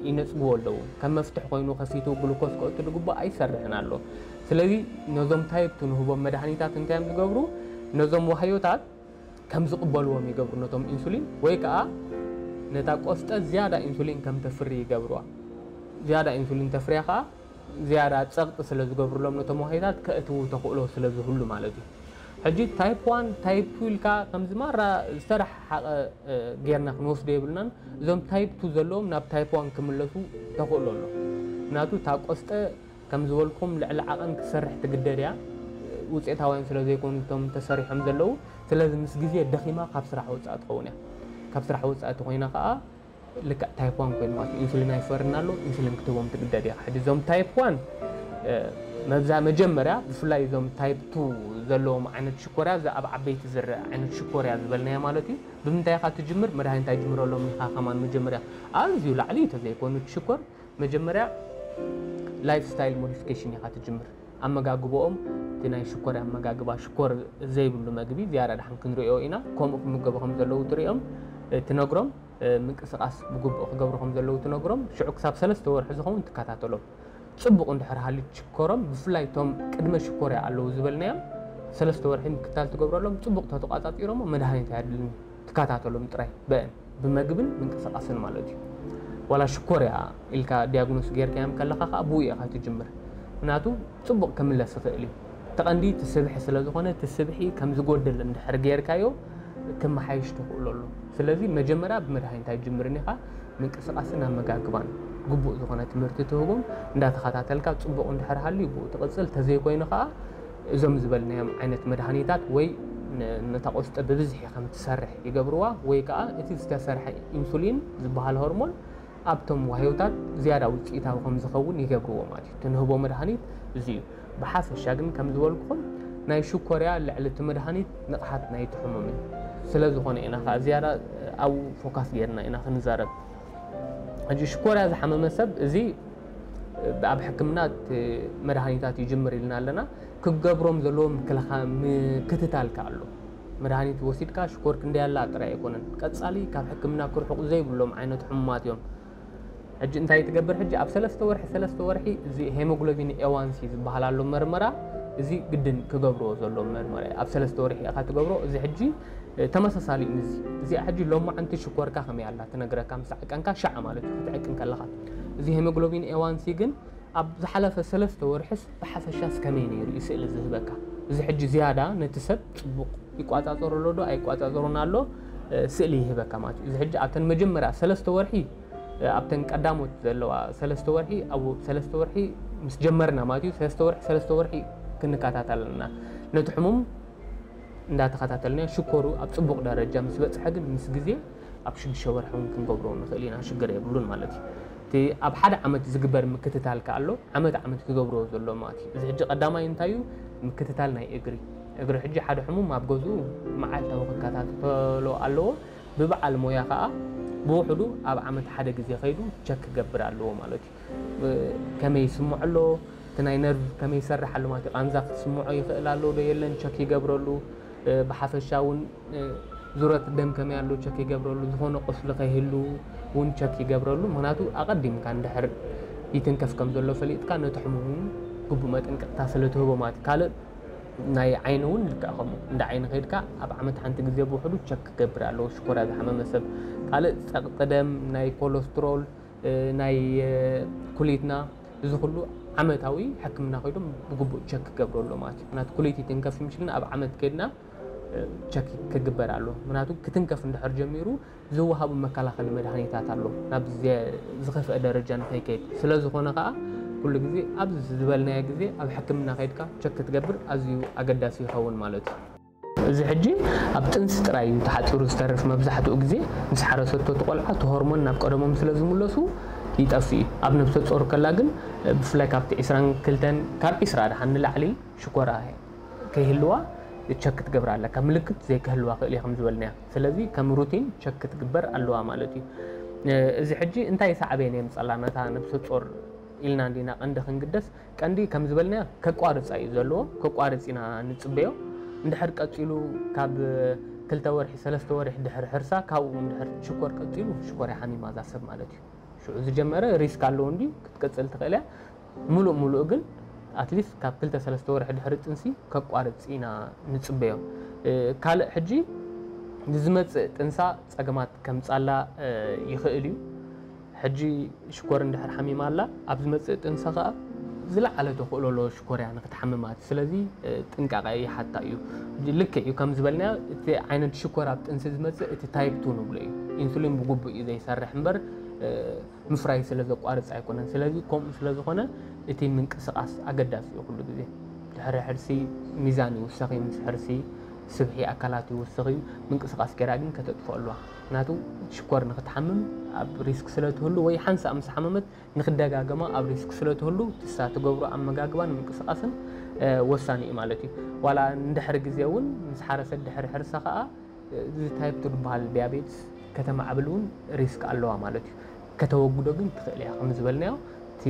ይነጽግዎ ኣለዉ። ከም መፍትሕ ኮይኑ ከፊቱ ግሉኮስ ከእቱ ዝግባእ ኣይሰርሕን ኣሎ። ስለዚ ነዞም ታይፕ ቱ ንህቦም መድሃኒታት እንታይ እዮም ዝገብሩ? ነዞም ዋህዮታት ከም ዝቕበልዎም ይገብሩ ነቶም ኢንሱሊን፣ ወይ ከዓ ነታ ቆስጠ ዝያዳ ኢንሱሊን ከም ተፍሪ ይገብርዋ። ዝያዳ ኢንሱሊን ተፍርያ ከዓ ዝያዳ ጸቕጢ ስለ ዝገብርሎም ነቶም ዋህዮታት ከእትዉ ተኽእሎ ስለ ዝህሉ ማለት እዩ። ሕጂ ታይፕ ዋን ታይፕ ቱ ኢልካ ከምዚ ማራ ዝተረሓሓቐ ጌርና ክንወስዶ የብልናን። እዞም ታይፕ ቱ ዘለዎም ናብ ታይፕ ዋን ክምለሱ ተኽእሎ ኣሎ። ምክንያቱ እታ ቆስጠ ከም ዝበልኩም ልዕሊ ዓቐን ክትሰርሕ ትግደድ እያ። ውፅኢታውያን ስለ ዘይኮኑ እቶም ተሰሪሖም ዘለዉ፣ ስለዚ ምስ ግዜ ደኺማ ካብ ስራሕ ወፃኢ ትኸውን እያ። ካብ ስራሕ ወፃኢ ተኮይና ከዓ ልክዕ ታይፕ ዋን ኮይኑ ማለት እዩ። ኢንሱሊን ኣይፈርን ኣሎ፣ ኢንሱሊን ክትህቦም ትግደድ ኢኻ። ሕጂ እዞም ታይፕ ዋን መብዛ መጀመርያ ብፍላይ እዞም ታይፕ ቱ ዘለዎም ዓይነት ሽኮርያ፣ እዚ ኣብ ዓበይቲ ዝረአ ዓይነት ሽኮርያ ዝበልናዮ ማለት እዩ። ብምንታይ ኢኻ ትጅምር? መድሃኒት ኣይጅምረሎም ኢኻ ከማን መጀመርያ ኣዝዩ ላዕሊ እዩ ተዘይኮኑ እቲ ሽኮር መጀመርያ ላይፍ ስታይል ሞዲፊኬሽን ኢኻ ትጅምር። ኣመጋግባኦም እቲ ናይ ሽኮር ኣመጋግባ ሽኮር ዘይብሉ መግቢ ዝያዳ ድሓን ክንሪኦ ኢና። ከምኡ ክምገቡ ከም ዘለዉ ትሪኦም ትነግሮም። ምንቅስቃስ ብግቡእ ክገብሩ ከም ዘለዉ ትነግሮም። ሽዑ ክሳብ ሰለስተ ወርሒ ዝኸውን ትከታተሎም። ጽቡቕ እንድሕር ሃልዩ ሽኮሮም ብፍላይ እቶም ቅድመ ሽኮርያ ኣለዉ ዝበልናዮም ሰለስተ ወርሒ ምክታል ትገብረሎም። ጽቡቕ ተተቋጻጺሮሞ መድሃኒት ኣየድልን። ትከታተሎም ጥራይ በእን ብመግብን ምንቅስቃስን ማለት እዩ። ዋላ ሽኮር እያ ኢልካ ዲያግኖስ ጌርካዮም ከለኻ ከዓ ብኡ ኢኻ ትጅምር። ምክንያቱ ጽቡቕ ክምለስ ይኽእል እዩ። እቲ ቀንዲ እቲ ስብሒ ስለ ዝኾነ እቲ ስብሒ ከም ዝጎድል እንድሕር ጌርካዮ ክመሓየሽ ተኽእሎ ኣሎ። ስለዚ መጀመርያ ብመድሃኒት ኣይትጅምርን ኢኻ። ምንቅስቃስን ኣመጋግባን ግቡእ ዝኾነ ትምህርቲ ትህቦም እንዳተኸታተልካ ጽቡቕ እንድሕር ሃልዩ ብኡ ትቕጽል፣ ተዘይኮይኑ ከዓ እዞም ዝበልናዮም ዓይነት መድሃኒታት ወይ ነታ ቆስጠ ብብዝሒ ከም ትሰርሕ ይገብርዋ ወይ ከዓ እቲ ዝተሰርሐ ኢንሱሊን ዝበሃል ሆርሞን ኣብቶም ዋህዮታት ዝያዳ ውፅኢታዊ ከም ዝኸውን ይገብርዎ ማለት እዩ። ትንህቦ መድሃኒት እዚ እዩ። ብሓፈሻ ግን ከም ዝበልኩኹም ናይ ሽኮርያ ልዕሊ እቲ መድሃኒት ንቕሓት ናይ ትሕሙም እዩ። ስለ ዝኾነ ኢና ከዓ ዝያዳ ኣብኡ ፎካስ ጌርና ኢና ክንዛረብ። ሕጂ ሽኮርያ ዝሓመመ ሰብ እዚ ኣብ ሕክምና እቲ መድሃኒታት ይጅምር ኢልና ኣለና። ክገብሮም ዘለዎ ምክልኻ ምክትታል ከኣ ኣሎ። መድሃኒት ወሲድካ ሽኮር ክንደይ ኣላ ጥራይ ኣይኮነን። ቀጻሊ ካብ ሕክምና ክርሕቁ ዘይብሎም ዓይነት ሕሙማት እዮም። ሕጂ እንታይ ትገብር? ሕጂ ኣብ ሰለስተ ወርሒ ሰለስተ ወርሒ እዚ ሄሞግሎቢን ኤዋንሲ ዝበሃል ኣሎ መርመራ፣ እዚ ግድን ክገብርዎ ዘሎ መርመራ እዩ። ኣብ ሰለስተ ወርሒ ኢኻ ትገብሮ። እዚ ሕጂ ተመሳሳሊ እዩ ምስዚ። እዚኣ ሕጂ ሎማዓንቲ ሽኮርካ ከመይ ኣላ ትነግረካ፣ ምስ ዓቀንካ ሻዓ ማለት እዩ ክትዕቅን ከለኻ። እዚ ሄሞግሎቢን ኤዋንሲ ግን ኣብ ዝሓለፈ ሰለስተ ወርሕስ ብሓፈሻስ ከመይ ነይሩ እዩ ስእሊ ዝህበካ። እዚ ሕጂ ዝያዳ ነቲ ሰብ ጽቡቕ ይቋጻጸሮ ኣሎ ዶ ኣይቋጻጸሮን ኣሎ ስእሊ ይህበካ ማለት እዩ። እዚ ሕጂ ኣብተን መጀመርያ ሰለስተ ወርሒ ኣብተን ቀዳሞት ዘለዋ ሰለስተ ወርሒ ኣብ ሰለስተ ወርሒ ምስ ጀመርና ማለት እዩ። ሰለስተ ወርሒ ሰለስተ ወርሒ ክንከታተል ኣለና። ነቲ ሕሙም እንዳተኸታተልናዮ ሽኮሩ ኣብ ጽቡቕ ደረጃ ምስ በጽሐ ግን ምስ ግዜ ኣብ ሽዱሽተ ወርሒ እውን ክንገብሮ ንኽእል ኢና፣ ሽግር የብሉን ማለት እዩ። እቲ ኣብ ሓደ ዓመት ዝግበር ምክትታል ከኣ ኣሎ፣ ዓመት ዓመት ክገብርዎ ዘሎ ማለት እዩ። እዚ ሕጂ ቀዳማይ እንታይ እዩ? ምክትታል ናይ እግሪ። እግሪ ሕጂ ሓደ ሕሙም ኣብ ገዝኡ መዓልታዊ ክከታተሎ ኣለዎ። ብበዓል ሞያ ከኣ ብውሕዱ ኣብ ዓመት ሓደ ግዜ ከይዱ ቸክ ክገብር ኣለዎ ማለት እዩ። ከመይ ይስምዖ ኣሎ፣ እቲ ናይ ነርቭ ከመይ ይሰርሕ ኣሎ ማለት እዩ። ቃንዛ ክስምዖ ይኽእል ኣሎ ዶ የለን ቸክ ይገብረሉ። ብሓፈሻ እውን ዙረት ደም ከመይ ኣሎ ቸክ ይገብረሉ። ዝኾነ ቁስሊ ከይህሉ እውን ቸክ ይገብረሉ። ምክንያቱ ኣቐዲምካ እንድሕር ይትንከፍ ከም ዘሎ ፈሊጥካ ነቲ ሕሙም እውን ግቡእ መጠንቀቕታ ስለ ትህቦ ማለት እዩ። ካልእ ናይ ዓይኒ እውን ልክዕ ከምኡ እንዳ ዓይኒ ከይድካ ኣብ ዓመት ሓንቲ ግዜ ብውሕዱ ቸክ ክገብር ኣለዎ ሽኮርያ ዝሓመመ ሰብ። ካልእ ጸቕጢ ደም፣ ናይ ኮለስትሮል፣ ናይ ኩሊትና፣ እዚ ኩሉ ዓመታዊ ሕክምና ከይዶም ብግቡእ ቸክ ክገብሩ ኣሎ ማለት እዩ። ምክንያቱ ኩለይቲ ትንከፍ ምሽልና ኣብ ዓመት ከይድና ቸክ ክግበር ኣሎ። ምክንያቱ ክትንከፍ እንድሕር ጀሚሩ ዝወሃቡ መከላኸሊ መድሃኒታት ኣሎ ናብ ዝኸፍአ ደረጃ ንከይከይድ። ስለ ዝኾነ ከዓ ኩሉ ግዜ ኣብ ዝበልናዮ ግዜ ኣብ ሕክምና ከይድካ ቸክ ክትገብር ኣዝዩ ኣገዳሲ ይኸውን ማለት እዩ። እዚ ሕጂ ኣብ ጥንሲ ጥራይ እዩ ተሓፂሩ ዝተርፍ። መብዛሕትኡ ግዜ ምስ ሓረሰቶ እቲ ቆልዓ እቲ ሆርሞን ናብ ቀደሞም ስለ ዝምለሱ ይጠፍእ እዩ። ኣብ ነብሰ ጾር ከላ ግን ብፍላይ ካብቲ ዕስራን ክልተን ካብ ዕስራ ደሓን ንላዕሊ ሽኮራ ከይህልዋ ቸክ ክትገብር ኣለካ። ምልክት ዘይክህልዋ ክእል እየ ከም ዝበልናያ። ስለዚ ከም ሩቲን ቸክ ክትግበር ኣለዋ ማለት እዩ። እዚ ሕጂ እንታይ ሳዕቤን የምፀላ ነታ ነብሰ ጾር ኢልና እንዲና ቀንዲ ክንግደስ። ቀንዲ ከም ዝበልናያ ከቋርፃ እዩ ዘለዎ። ከቋርፅ ኢና ንፅበዮ። እንድሕር ቀፂሉ ካብ ክልተ ወርሒ ሰለስተ ወርሒ ድሕር ሕርሳ ካብኡ እንድሕር ሽኮር ቀፂሉ ሽኮር ሓሚማ እዛ ሰብ ማለት እዩ። ሽዑ ዝጀመረ ሪስክ ኣለዎ እንዲ ክትቀፅል ትኽእል እያ። ሙሉእ ሙሉእ ግን ኣትሊስት ካብ ክልተ ሰለስተ ወርሒ ድሕሪ ጥንሲ ከቋርፅ ኢና ንፅበዮ። ካልእ ሕጂ ንዝመፅእ ጥንሳ ፀገማት ከምፃላ ይኽእል እዩ። ሕጂ ሽኮር እንድሕር ሓሚማ ኣላ ኣብ ዝመፅእ ጥንሲ ከዓ ዝለዓለ ተኽእሎ ኣለዎ ሽኮር እያ ንክትሓምማት። ስለዚ ጥንቃቐ ይሓታ እዩ። ልክዕ እዩ ከም ዝበልናዮ እቲ ዓይነት ሽኮር ኣብ ጥንሲ ዝመፅእ እቲ ታይፕ ቱ ንብሎ እዩ። ኢንሱሊን ብግቡእ እዩ ዘይሰርሕ እምበር ምፍራይ ስለ ዘቋርፅ ኣይኮነን። ስለዚ ከምኡ ስለ ዝኾነ እቲ ምንቅስቃስ ኣገዳሲ እዩ ኩሉ ግዜ። ድሕሪ ሕርሲ ሚዛን ይውሰኽ እዩ፣ ምስ ሕርሲ ስብሒ ኣካላት ይውስኽ እዩ። ምንቅስቃስ ገይራ ግን ከተጥፍኦ ኣለዋ። ምክንያቱ ሽኮር ንክትሓምም ኣብ ሪስክ ስለ ትህሉ ወይ ሓንሳእ ምስ ሓመመት ንክደጋገማ ኣብ ሪስክ ስለ ትህሉ ትሳ ትገብሮ ኣመጋግባን ምንቅስቃስን ወሳኒ እዩ ማለት እዩ። ዋላ እንድሕሪ ግዜ እውን ምስ ሓረሰት ድሕሪ ሕርሳ ከዓ እዚ ታይፕ ቱ ዝበሃል ዲያቤትስ ከተማዕብል እውን ሪስክ ኣለዋ ማለት እዩ። ከተወግዶ ግን ትኽእል እያ። ከም ዝበልናዮ እቲ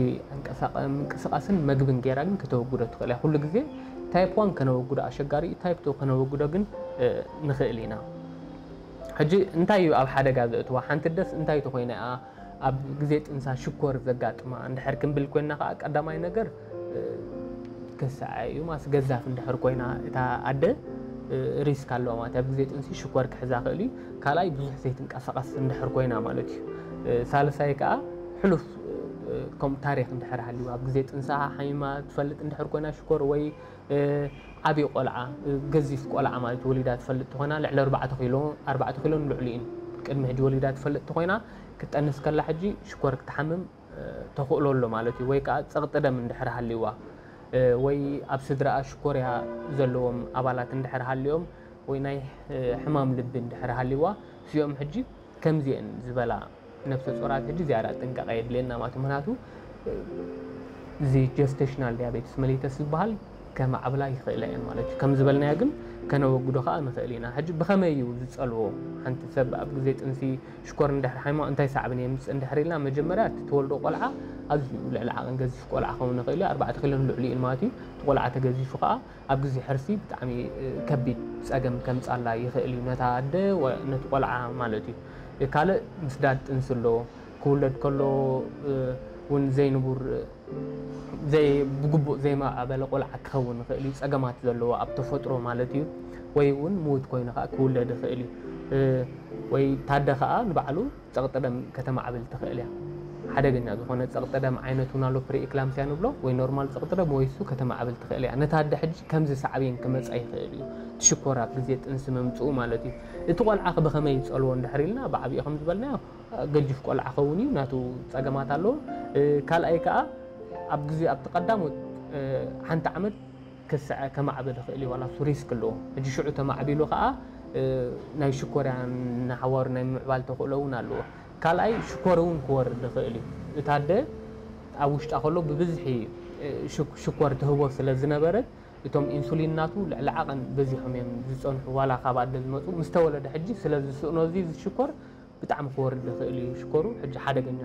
ምንቅስቃስን መግብን ገይራ ግን ከተወግዶ ትኽእል እያ። ኩሉ ግዜ ታይፕ ዋን ከነወግዶ ኣሸጋሪ እዩ። ታይፕ ቱ ከነወግዶ ግን ንኽእል ኢና። ሕጂ እንታይ እዩ ኣብ ሓደጋ ዘእትዋ? ሓንቲ ደስ እንታይ ተኮይና እያ ኣብ ግዜ ጥንሳ ሽኮር ዘጋጥማ እንድሕር ክንብል ኮይና ከዓ ቀዳማይ ነገር ክስዐ እዩ። ማስ ገዛፍ እንድሕር ኮይና እታ ኣደ ሪስክ ኣለዋ ማለት ኣብ ግዜ ጥንሲ ሽኮር ክሕዛ ክእል እዩ። ካልኣይ ብዙሕ ዘይትንቀሳቀስ እንድሕር ኮይና ማለት እዩ። ሳልሳይ ከዓ ሕሉፍ ከም ታሪክ እንድሕር ሃልዩ ኣብ ግዜ ጥንሳ ሓሚማ ትፈልጥ እንድሕር ኮይና ሽኮር ወይ ዓብዪ ቆልዓ ገዚፍ ቆልዓ ማለት ወሊዳ ትፈልጥ ተኮይና ልዕሊ ኣርባዕተ ኪሎ ኣርባዕተ ኪሎ ንልዕሊ እዩ ቅድሚ ሕጂ ወሊዳ ትፈልጥ ተኮይና ክትጠንስ ከላ ሕጂ ሽኮር ክትሓምም ተኽእሎ ኣሎ ማለት እዩ። ወይ ከዓ ፀቕጢ ደም እንድሕር ሃልይዋ ወይ ኣብ ስድራኣ ሽኮርያ ዘለዎም ኣባላት እንድሕር ሃልዮም ወይ ናይ ሕማም ልቢ እንድሕር ሃልይዋ እዚኦም ሕጂ ከምዚአን ዝበላ ነብሰ ጾራት ሕጂ ዝያዳ ጥንቃቐ የድልየና ማለት እዩ። ምክንያቱ እዚ ጀስቴሽናል ዲያቤትስ መሊተስ ዝበሃል ከማዕብላ ይኽእላ እየን ማለት እዩ። ከም ዝበልናዮ ግን ከነወግዶ ከዓ ንኽእል ኢና። ሕጂ ብኸመይ እዩ ዝጸልዎ? ሓንቲ ሰብ ኣብ ግዜ ጥንሲ ሽኮር እንድሕር ሓሚማ እንታይ ሳዕብን የምፅእ እንድሕር ኢልና መጀመርያ እቲ ትወልዶ ቆልዓ ኣዝዩ ልዕሊ ዓቐን ገዚፍ ቆልዓ ክኸውን ይኽእል እዩ። ኣርባዕተ ኪሎ ንልዕሊ እዩ ማለት እዩ። እቲ ቆልዓ ተገዚፉ ከዓ ኣብ ግዜ ሕርሲ ብጣዕሚ ከቢድ ፀገም ከምፃላ ይኽእል እዩ ነታ ኣደ ነቲ ቆልዓ ማለት እዩ። ካልእ ምስዳድ ጥንሲ ኣሎ። ክውለድ ከሎ እውን ዘይንቡር ብግቡእ ዘይማዕበለ ቆልዓ ክኸውን ይኽእል እዩ። ፀገማት ዘለዎ ኣብ ተፈጥሮ ማለት እዩ። ወይ እውን ምዉት ኮይኑ ከዓ ክውለድ ይኽእል እዩ። ወይ ታደ ከዓ ንባዕሉ ፀቕጢ ደም ከተማዕብል ትኽእል እያ። ሓደገኛ ዝኾነ ፀቕጢ ደም ዓይነት እውን ኣሎ ፕሪኤክላምሲያ ንብሎ ወይ ኖርማል ፀቕጢ ደም ወይ እሱ ከተማዕብል ትኽእል እያ። ነታ ኣደ ሕጂ ከምዚ ሳዕቤን ክመፃ ይኽእል እዩ። ትሽኮር ኣብ ግዜ ጥንሲ መምፅኡ ማለት እዩ። እቲ ቆልዓ ብኸመይ ይፀልዎ እንድሕር ኢልና ብዓብኡ ከም ዝበልናዮ ገጅፍ ቆልዓ ኸውን እዩ ናቱ ፀገማት ኣለዎ። ካልኣይ ከዓ ኣብ ግዜ ኣብቲ ቀዳሞት ሓንቲ ዓመት ክስዐ ከማዕብል ይኽእል እዩ ዋላ እሱ ሪስክ ኣለዎ። ሕጂ ሽዑ ተማዕቢሉ ከዓ ናይ ሽኮርያ ንሓዋሩ ናይ ምምዕባል ተኽእሎ እውን ኣለዎ። ካልኣይ ሽኮር እውን ክወርድ ይኽእል እዩ። እታ ኣደ ኣብ ውሽጣ ከሎ ብብዝሒ ሽኮር ትህቦ ስለ ዝነበረት እቶም ኢንሱሊን ናቱ ልዕሊ ዓቐን በዚሖም እዮም ዝፀንሑ ዋላ ካብ ኣደ ዝመፁ ምስ ተወለደ ሕጂ ስለ ዝስእኖ እዚ ሽኮር ብጣዕሚ ክወርድ ይኽእል እዩ ሽኮሩ። ሕጂ ሓደገኛ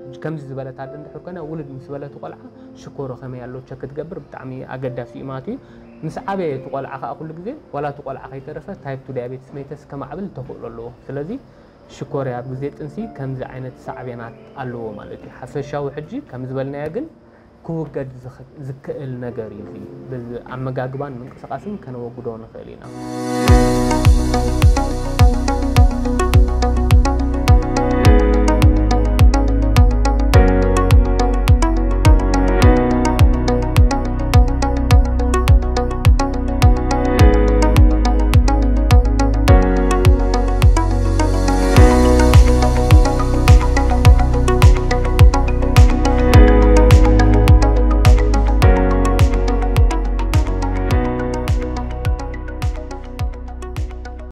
ሕጂ ከምዚ ዝበለት ኣደ እንድሕር ኮይና ውልድ ምስ በለት ቆልዓ ሽኮሩ ከመይ ኣሎ ቸክ ክትገብር ብጣዕሚ ኣገዳሲ እዩ ማለት እዩ። ምስ ዓበየ እቲ ቆልዓ ከዓ ኩሉ ግዜ ዋላ እቲ ቆልዓ ከይተረፈ ታይፕ ቱ ዲያቤትስ መይተስ ከማዕብል ተኽእሎ ኣለዎ። ስለዚ ሽኮር ኣብ ግዜ ጥንሲ ከምዚ ዓይነት ሳዕቤናት ኣለዎ ማለት እዩ። ሓፈሻዊ ሕጂ ከም ዝበልናዮ ግን ክውገድ ዝኽእል ነገር እዩ። ኣመጋግባን ምንቅስቃስን ከነወግዶ ንኽእል ኢና።